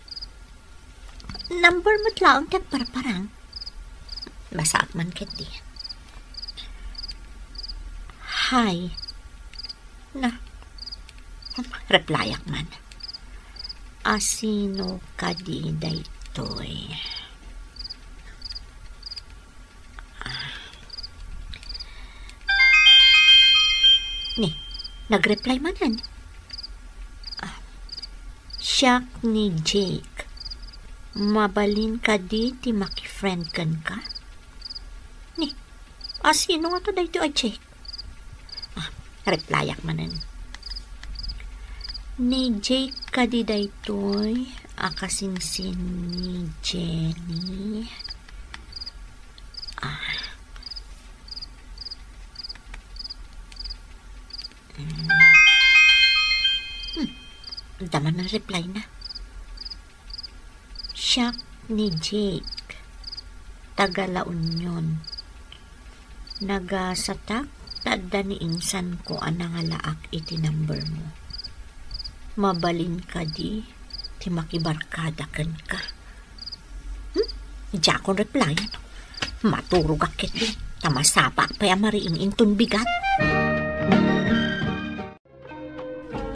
Number met laeng ti agparparang. Basaak man ketdi. Hi. Na, replyak man. A, sino kadi daytoy? Ah. Ni, nagreply manen. Ah, siak ni Jake. Mabalin kadi ti makifriend kenka? Ni, a, sino ngata daytoy a Jake? Ah, replyak manen. Ni Jake kadi daytoy a kasinsin ni Jenny? Ah. Mm. Hmm. Adda man reply na. Siak ni Jake, taga La Union. Nagasatak ta adda ni insanko a nangalaak iti number mo. Mabalin kadi ti makibarkada kenka? Hmm? Diakon reply. Maturogak ketdi, ta masapaak pay a mariing inton bigat.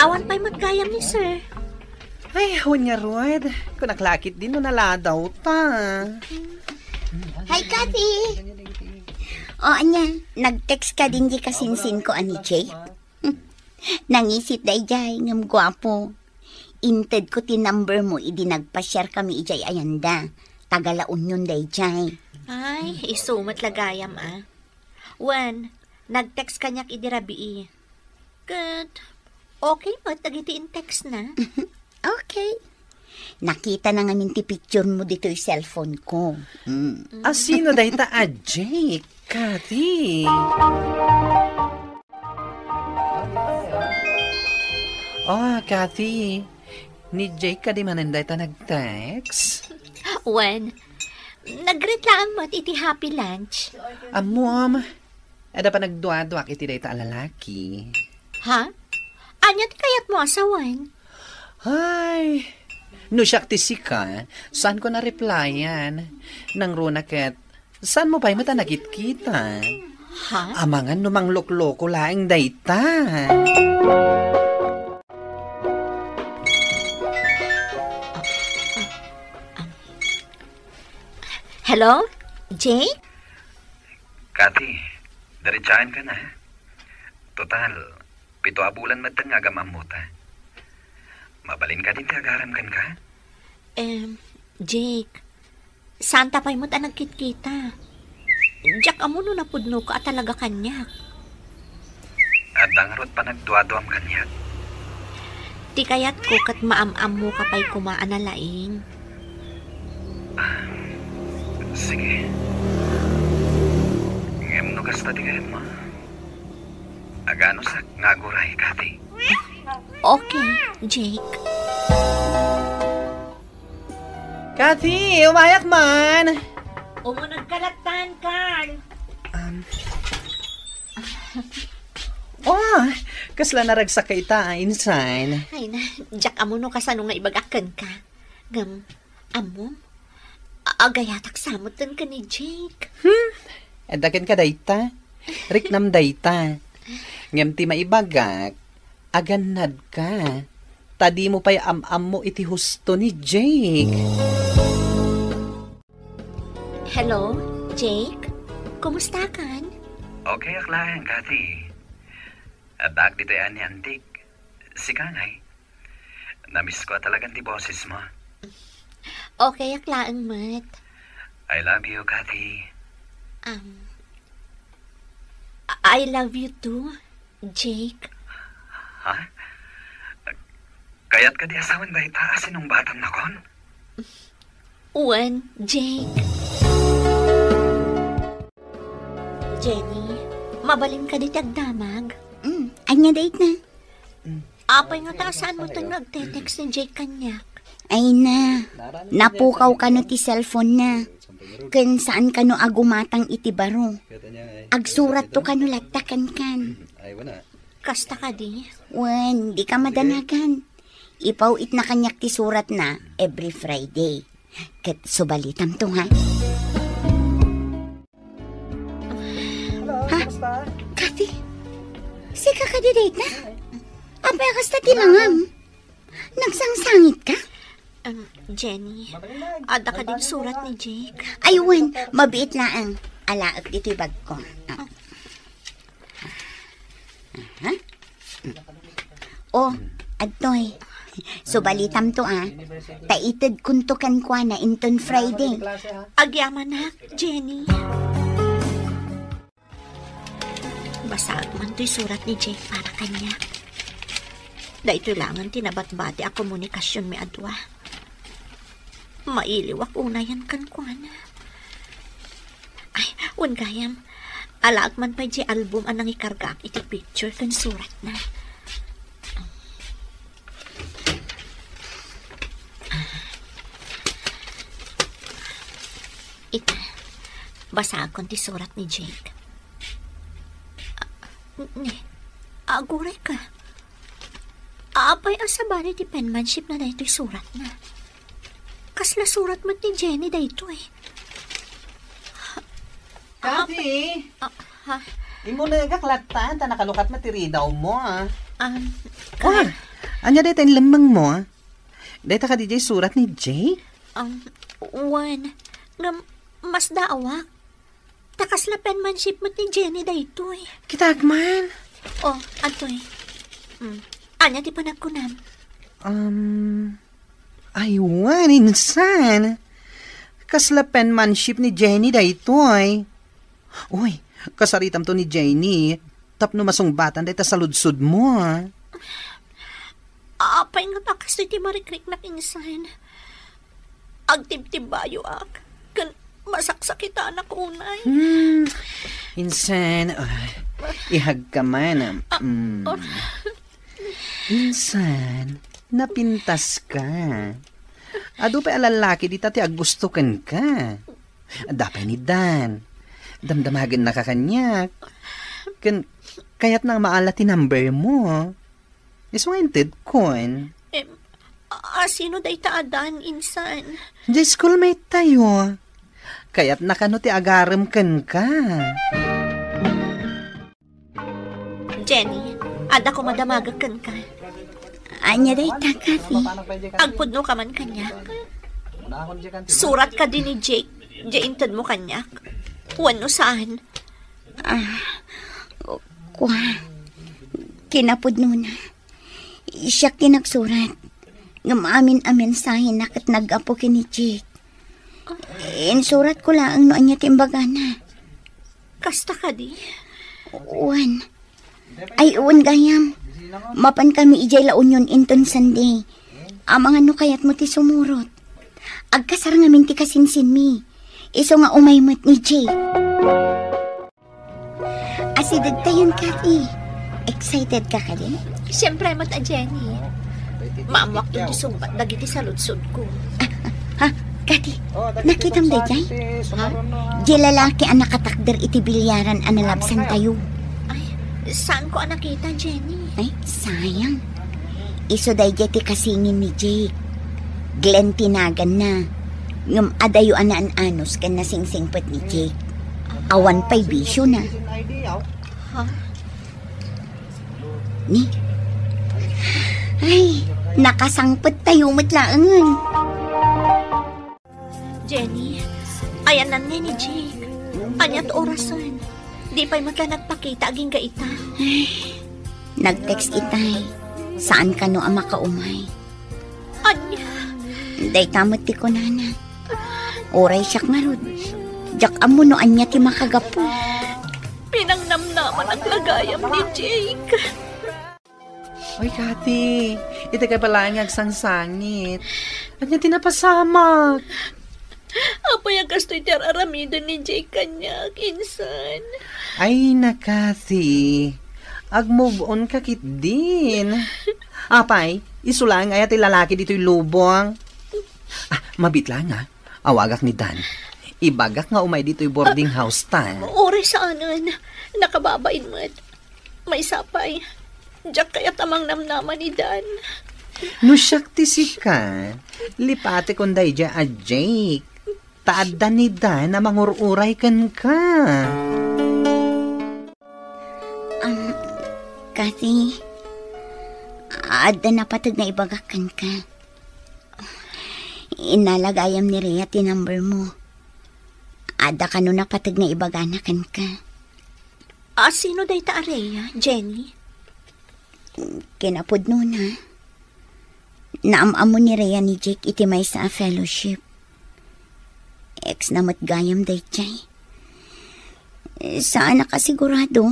Awan pay met gayam ni sir. Ay, wen ngarud. Kunak la ketdi no naladaw ta. Hi, Kathy. O, ania, nag-text ka din di kasinsin ko, ani, Jay? Nangisit dayjay, ngem guapo. Intedko ti number mo idi nagpasiar kami idiay Ayanda. Taga La Union dayjay. Ay, isu met la gayam, a. Wen, nag-text kaniak idi rabii. Ket, okay met dagiti in-text na. Okay. Nakita na ngamin ti picture mo ditoy cellphone ko. Mm. A, sino dayta a Jake, Kathy? Oh, Kathy. Ni Jake kadi manen dayta nag-text? Wen, nag-greet laeng met iti happy lunch. Ammom, adda panagduaduak iti dayta a lalaki. Ha? Ania ti kayatmo a sawen? Ay, no siak ti sika, saanko na replyan. Nangruna ket, saanmo pay met a nakitkita? Ha? Amangan no manglokloko laeng dayta. Hello? Jake? Kathy, diretsaenka na. Total, pito a bulan met nga agam-ammota. Mabalinka din ti agaram kenka? Em, Jake, saanta pay met a nagkitkita. Diak ammo no napudnoka a talaga kaniak. Adda ngarud panagduaduam kaniak? Ti kayatko ket maam-ammoka pay koma a nalaing. Ah, sige. Ngem no kasta ti kayatmo, aganusak nga aguray, Kathy. Okay, Jake. Kathy, umayak man! Umuneg ka lattan, Carl. Um. Oh, kasla naragsak ka ita, insan. Ay na, diak ammo no kasano nga ibagak kenka. Ngem, ammom, a-, agayatak sa metten ken ni Jake. Hmm, adda kenka dayta. Riknam dayta. Ngem ti maibagak, agannadka. Ta dimo pay am-ammo iti husto ni Jake. Hello, Jake? Kumustakan? Okay ak laeng, Kathy. Addaak ditoy a ni Antique. Sika ngay? Namiss ko a talagan ti boses mo. Okay ak laeng met. I love you, Kathy. Um, I love you too, Jake. Ha? Kayat kadi a sawen dayta a sinungbatanakon? Wen, Jake. Jenny, mabalin kadi ti agdamag? Mm, ania dayta? Apay ngata a saan metten nga agte-text ni Jake kaniak? Ay na, napukaw kano ti cellphone na. Ken saan kano a gumatang iti baro. Agsuratto kano latta kenkan. Kasta kadi? Wen, dika madanagan. Ipaw-itna kaniak ti suratna every Friday. Ket subalitamto, ha? Hello, ha? Kumusta? Kathy, sika kadi dayta? Apay a kasta ti langam? Nagsangsangitka? Um, Jenny, adda kadin surat ni Jake? Ay, wen, mabiit laeng. Alaek ditoy bagko. Ah. Aha. Oh, adtoy. Subalitamto, a. Ta itedkonto kenkuana inton Friday. Agyamanak, Jenny. Basaek man toy surat ni Jake para kaniak. Daytoy laengen ti nabatbati a komunikasionmi a dua. Mailiwak unayen kenkuana. Ay, wen gayam, alaek man pay diay album a nangikargaak iti picture ken suratna. Ita, basaekon ti surat ni Jake. Ah, ni, aguray ka. Apay a sabali ti penmanship na daytoy surat na. Kasla surat met ni Jenny daytoy. Kathy! Ah, ha? Imunegak latta, ta nakalukat met ti ridaw mo, ah. Um, ah, anya dayta inlemmeng mo, ah? Dayta kadi diay surat ni Jake? Um, wen, ngem masdaawak. Ta kasla penmanship met ni Jenny daytoy. Kitak man. Oh, adtoy. Mm. Ania ti panagkunam? Um, ay, wen, insan. Kasla penmanship ni Jenny daytoy. Uy, kasaritamto ni Jenny tapno masungbatan dayta saludsodmo, a. Apay nga ta kastoy ti marikriknak, insan? Agtibtibbayoak, ken masaksakitanak unay. Hmm, insan, ah, ihagka man, ah, mm. Oh. Insan, napintaska. Adu pay a lallaki dita ti aggusto kenka. Adda pay ni Dan. Damdamagennaka kaniak. Ken kayatna a maala ti number mo. Isu nga intedkon. Em, a-, asino dayta a Dan, insan? Diay schoolmate tayo. Kayatna kano ti agarem kenka? Jenny, adda koma damagek kenka. Ania dayta, Kathy? Agpudno ka man kaniak. Surat kadi ni Jake, diay intedmo kaniak. Wenno saan? Ah, kua. Kinapudnona. Siak ti nagsurat. Ngem amin a mensahena ket naggapu ken ni Jake. Insuratko laeng no ania ti imbagana. Kasta kadi? Wen. Ay, wen gayam. Mapan kami idiay La Union inton Sunday. Amangan no kayatmo ti sumurot. Agkasar ngamin ti kasinsinmi. Isu nga umay met ni Jake. Asidegtayon, Kathy. Excited ka kadi? Siempre met a, Jenny. Maammoak ti sungbat dagiti saludsodko. Ah, ha? Kathy, nakitam daydiay? Ha? Di lalaki a nakatakder iti bilyaran a nalabsantayo. Ay, saanko a nakita, Jenny. Ay, sayang. Isu daydiay ti kasingin ni Jake. Glenn ti naganna. Ngem adayo a naan-anus ken nasingsingpet ni Jake. Awan pay bisiona. Ha? Ni? Ay, nakasangpettayo met laengen. Jenny, ayanna ngay ni Jake. Ania ti orasen? Di pay met la nagpakita agingga ita. Ay, nag-text itay. Saan kano a makaumay. Ania? Dayta met ti kunana. Uray siak ngarud, diak ammo no ania ti makagapu. Pinangnamnamanak la gayam ni Jake. Oy, Kati, iti ka pala nga agsangsangit. Ania ti napasamak? Apay a kastoy ti ar-aramiden ni Jake kaniak, insan? Ay, na, Kati. Ag-move on ka ketdin. Apay, isu laeng aya ti lalaki ditoy lubong? Ah, mabiit laeng, ah. Awagak ni Dan. Ibagak nga umay ditoy boarding house ta. Uray saanen. Nakababain met. Maysa pay, diak kayat a mangnamnama ni Dan. No siak ti sika, lipatekon daydiay a Jake. Ta adda ni Dan a mangur-uray kenka. Um, Kathy, adda napateg nga ibagak kenka. Innala gayam ni Rhea ti number mo. Adda kano napateg nga ibagana kenka. A, sino dayta a Rhea, Jenny? Kinapudnona, naam-ammo ni Rhea ni Jake iti maysa a fellowship. Ex na met gayam daydiay. Saanak a sigurado.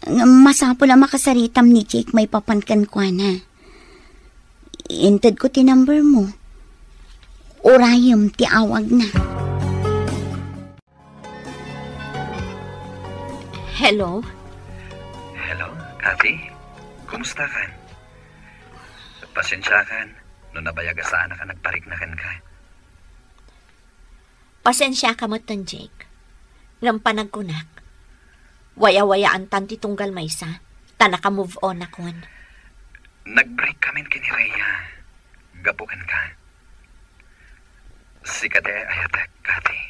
Ngem masapul a makasaritam ni Jake maipapan kenkuana. Intedko ti number mo. Urayem ti awagna. Hello? Hello, Kathy? Kumusta kan? Pasensiakan no nabayag a saanak a nagparikna kenka. Pasensiaka metten, Jake. Ngem panagkunak, wayawayaantan ti tunggal maysa, ta naka-move on akon. Nag-break kamin ken ni Rhea. Gapu kenka. Sika ti ayatek, Kathy.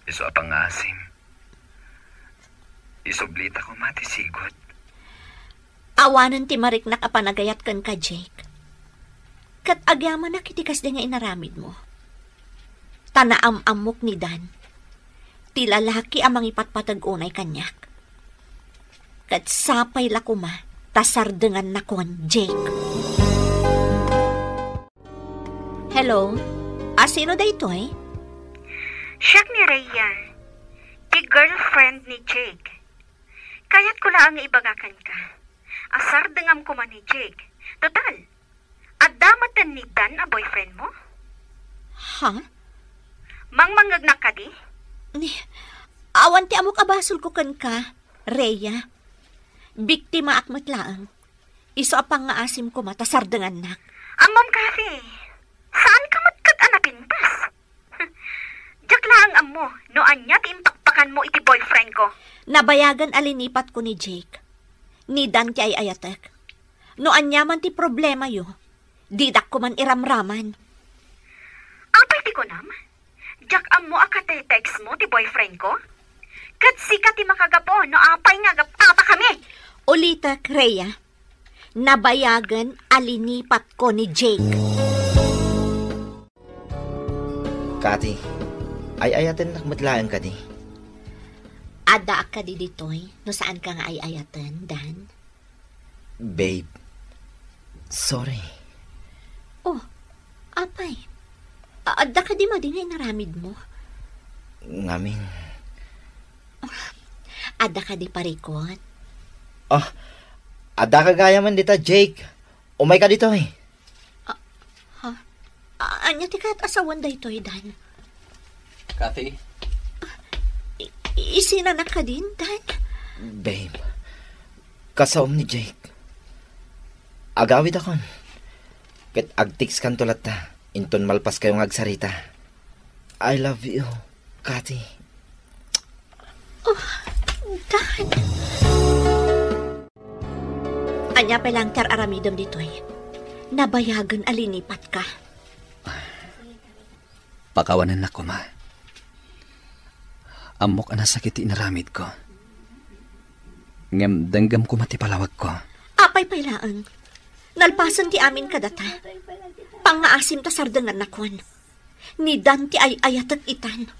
Isu a pangngaasim. Isublita koma ti sigud. Awanen ti mariknak a panagayat kenka, Jake. Ket agyamanak iti kasdi nga inaramidmo. Ta naam-ammok ni Dan, ti lalaki a mangipatpateg unay kaniak. Ket sapay la koma ta sardengannakon, Jake. Hello? A, sino daytoy? Siak ni Rhea, ti girlfriend ni Jake. Kayatko laeng nga ibaga kenka a sardengam koma ni Jake. Total, adda metten ni Dan a boyfriend mo? Ha? Mangmangngegnak kadi? Ni, awan ti ammok a basolko kenka, Rhea. Biktimaak met laeng. Isu a pangngaasim koma ta sardengannak. Ammom, Kathy, saanka met ket a napintas. Diak laeng ammo no ania ti impakpakanmo iti boyfriend ko. Nabayagen a linipatko ni Jake. Ni Dan ti ay-ayatek. No ania man ti problemayo, didak koman iramraman. Apay ti kunam? Diak ammo a katetextmo ti boyfriend ko? Ket sika ti makagapu no apay nga agap-apakami. Ulitek, Rhea. Nabayagen a linipatko ni Jake. Kathy, ay-ayatennak met laeng kadi? Addaak kadi ditoy no saanka nga ay-ayaten, Dan? Babe, sorry. Oh, apay. A-, adda kadi madi nga inaramidmo? Ngamin. Adda kadi parikut? Ah, adda ka gayam dita, Jake. Umayka ditoy. Ah, ha? A-, ania ti kayat a sawen daytoy, Dan? Kathy? I-, isinanak kadin, Dan? Babe, kasaom ni Jake. Agawidakon. Ket agtextkanto latta, inton malpaskayo nga agsarita. I love you, Kathy. Oh, Dan. Ania pay laeng ti ar-aramidem ditoy? Nabayagen a linipatka. Pakawanennak koma. Ammok a nasakit ti inaramidko. Ngem denggem koma ti palawagko. Apay pay laeng. Nalpasen ti amin kadata. Pangngaasim ta sardengannakon. Ni Dan ti ay-ayatek itan.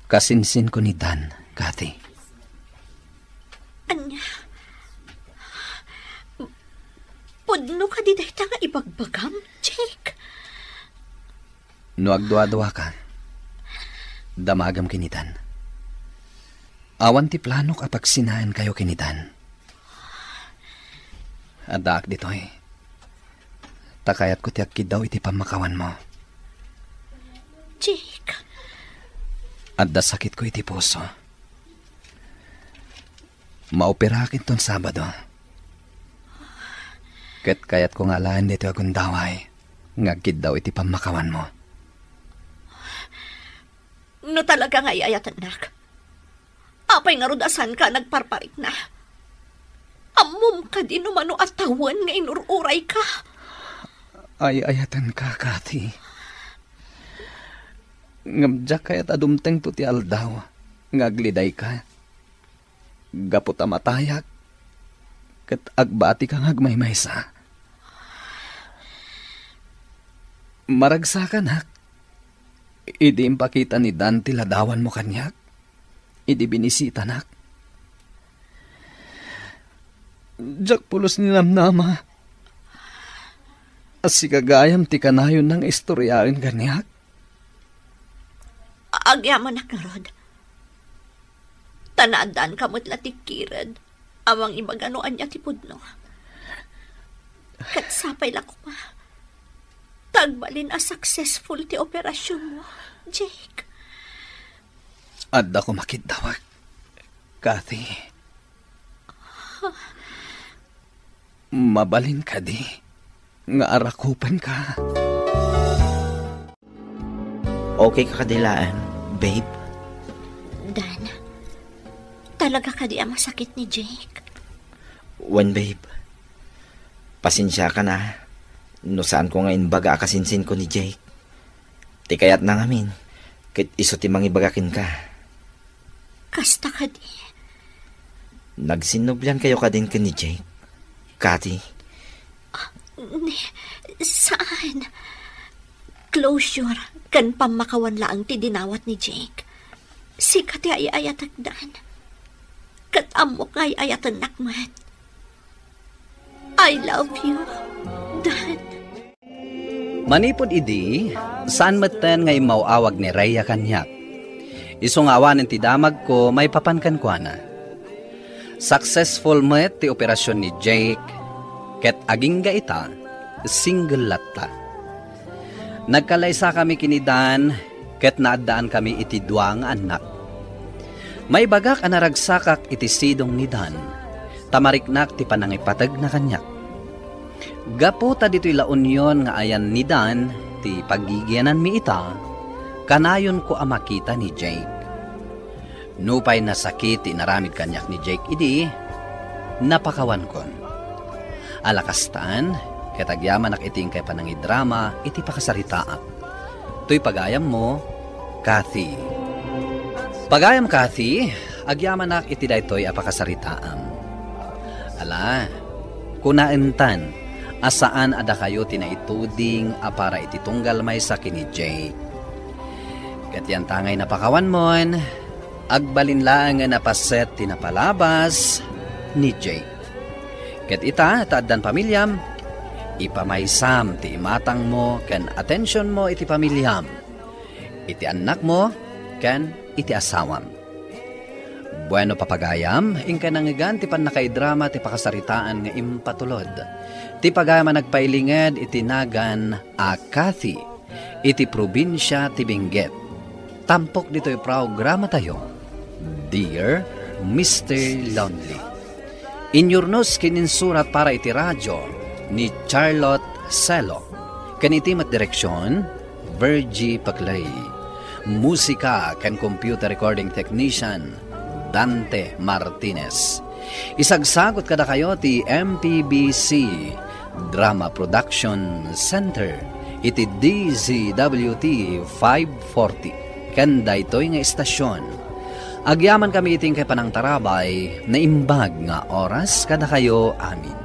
Kasinsinko ni Dan, Kathy. Ania? Pudno kadi dayta nga ibagbagam, Jake? No agduaduaka, damagem ken ni Dan. Awan ti planok a pagsinaenkayo ken ni Dan. Addaak ditoy. Ta kayatko ti agkiddaw iti pammakawanmo. Jake. Adda sakitko iti puso. Maoperaak inton Sabado. Ket kayatko nga alaen ditoy a gundaway nga agkiddaw iti pammakawanmo. No talaga nga ay-ayatennak, apay ngarud a saanka a nagparparikna? Ammom kadi no mano a tawen nga inur-urayka? Ay-ayatenka, Kathy. Ngem diak kayat a dumtengto ti aldaw nga aglidayka. Gapu ta matayak, ket agbatika nga agmaymaysa. Maragsakanak, idi impakita ni Dan ti ladawanmo kaniak, idi binisitanak. Diak pulos ninamnama a sika gayam ti kanayonna nga istoriaen kaniak. Agyamanak ngarud. Ta naaddaanka met la ti kired a mangibaga no ania ti pudno. Ket sapay la koma ta agbalin a successful ti operasionmo, Jake. Adda koma kiddawek, Kathy. Mabalin kadi nga arakupenka? Okay ka kadi laeng, babe? Dan, talaga kadi a masakit ni Jake? Wen, babe. Pasensiakan a no saanko nga imbaga a kasinsinko ni Jake. Ti kayatna ngamin, ket isu ti mangibaga kenka. Kasta kadi? Nagsinnubliankayo kadin ken ni Jake, Kathy? Ah, ni, Saan? Closure ken pammakawan laeng ti dinawat ni Jake. Sika ti ay-ayatek, Dan. Ket ammok nga ay-ayatennak met. I love you, Dan. Manipud idi, saan metten nga immaw-awag ni Rhea kaniak. Isu nga awanen ti damagko maipapan kenkuana. Successful met ti operasion ni Jake, ket agingga ita, single latta. Nagkallaysakami ken ni Dan, ket naaddaankami iti dua nga annak. Maibagak a naragsakak iti sidong ni Dan, ta mariknak ti panangipategna kaniak. Gapu ta ditoy La Union nga ayan ni Dan ti paggigiananmi ita, kanayonko a makita ni Jake. Nupay nasakit ti inaramid kaniak ni Jake idi, napakawankon. Ala kastan, ket agyamanak iti inkay panangidrama iti pakasaritaak. Toy pagayammo, Kathy. Pagayam Kathy, agyamanak iti daytoy a pakasaritaam. Ala, kunaentan a saan a dakayo ti naituding a para iti tunggal maysa ken ni Jake. Ket yanta ngay napakawanmon, agbalin laeng nga napaset ti napalabas ni Jake. Ket ita, ta addan pamiliam, ipamaysam ti imatangmo ken atensionmo iti pamiliam, iti annakmo, ken iti asawam. Bueno, papagayam, inkay nangngegan ti pannakaidrama ti pakasaritaan nga impatulod. Ti pagayam a nagpailinged iti nagan a Kathy, iti probinsia ti Benguet. Tampok ditoy programatayo, Dear Mister Lonely. Inyurnos ken insurat para iti radio ni Charlotte Selo. Ken iti met direksion, Virgie Paclay. Musika ken computer recording technician, Dante Martinez. Isagsagot kadakayo ti M P B C Drama Production Center iti D Z W T five forty. Ken daytoy nga istasion, agyamankami iti inkay panangtarabay, naimbag nga oras kadakayo amin.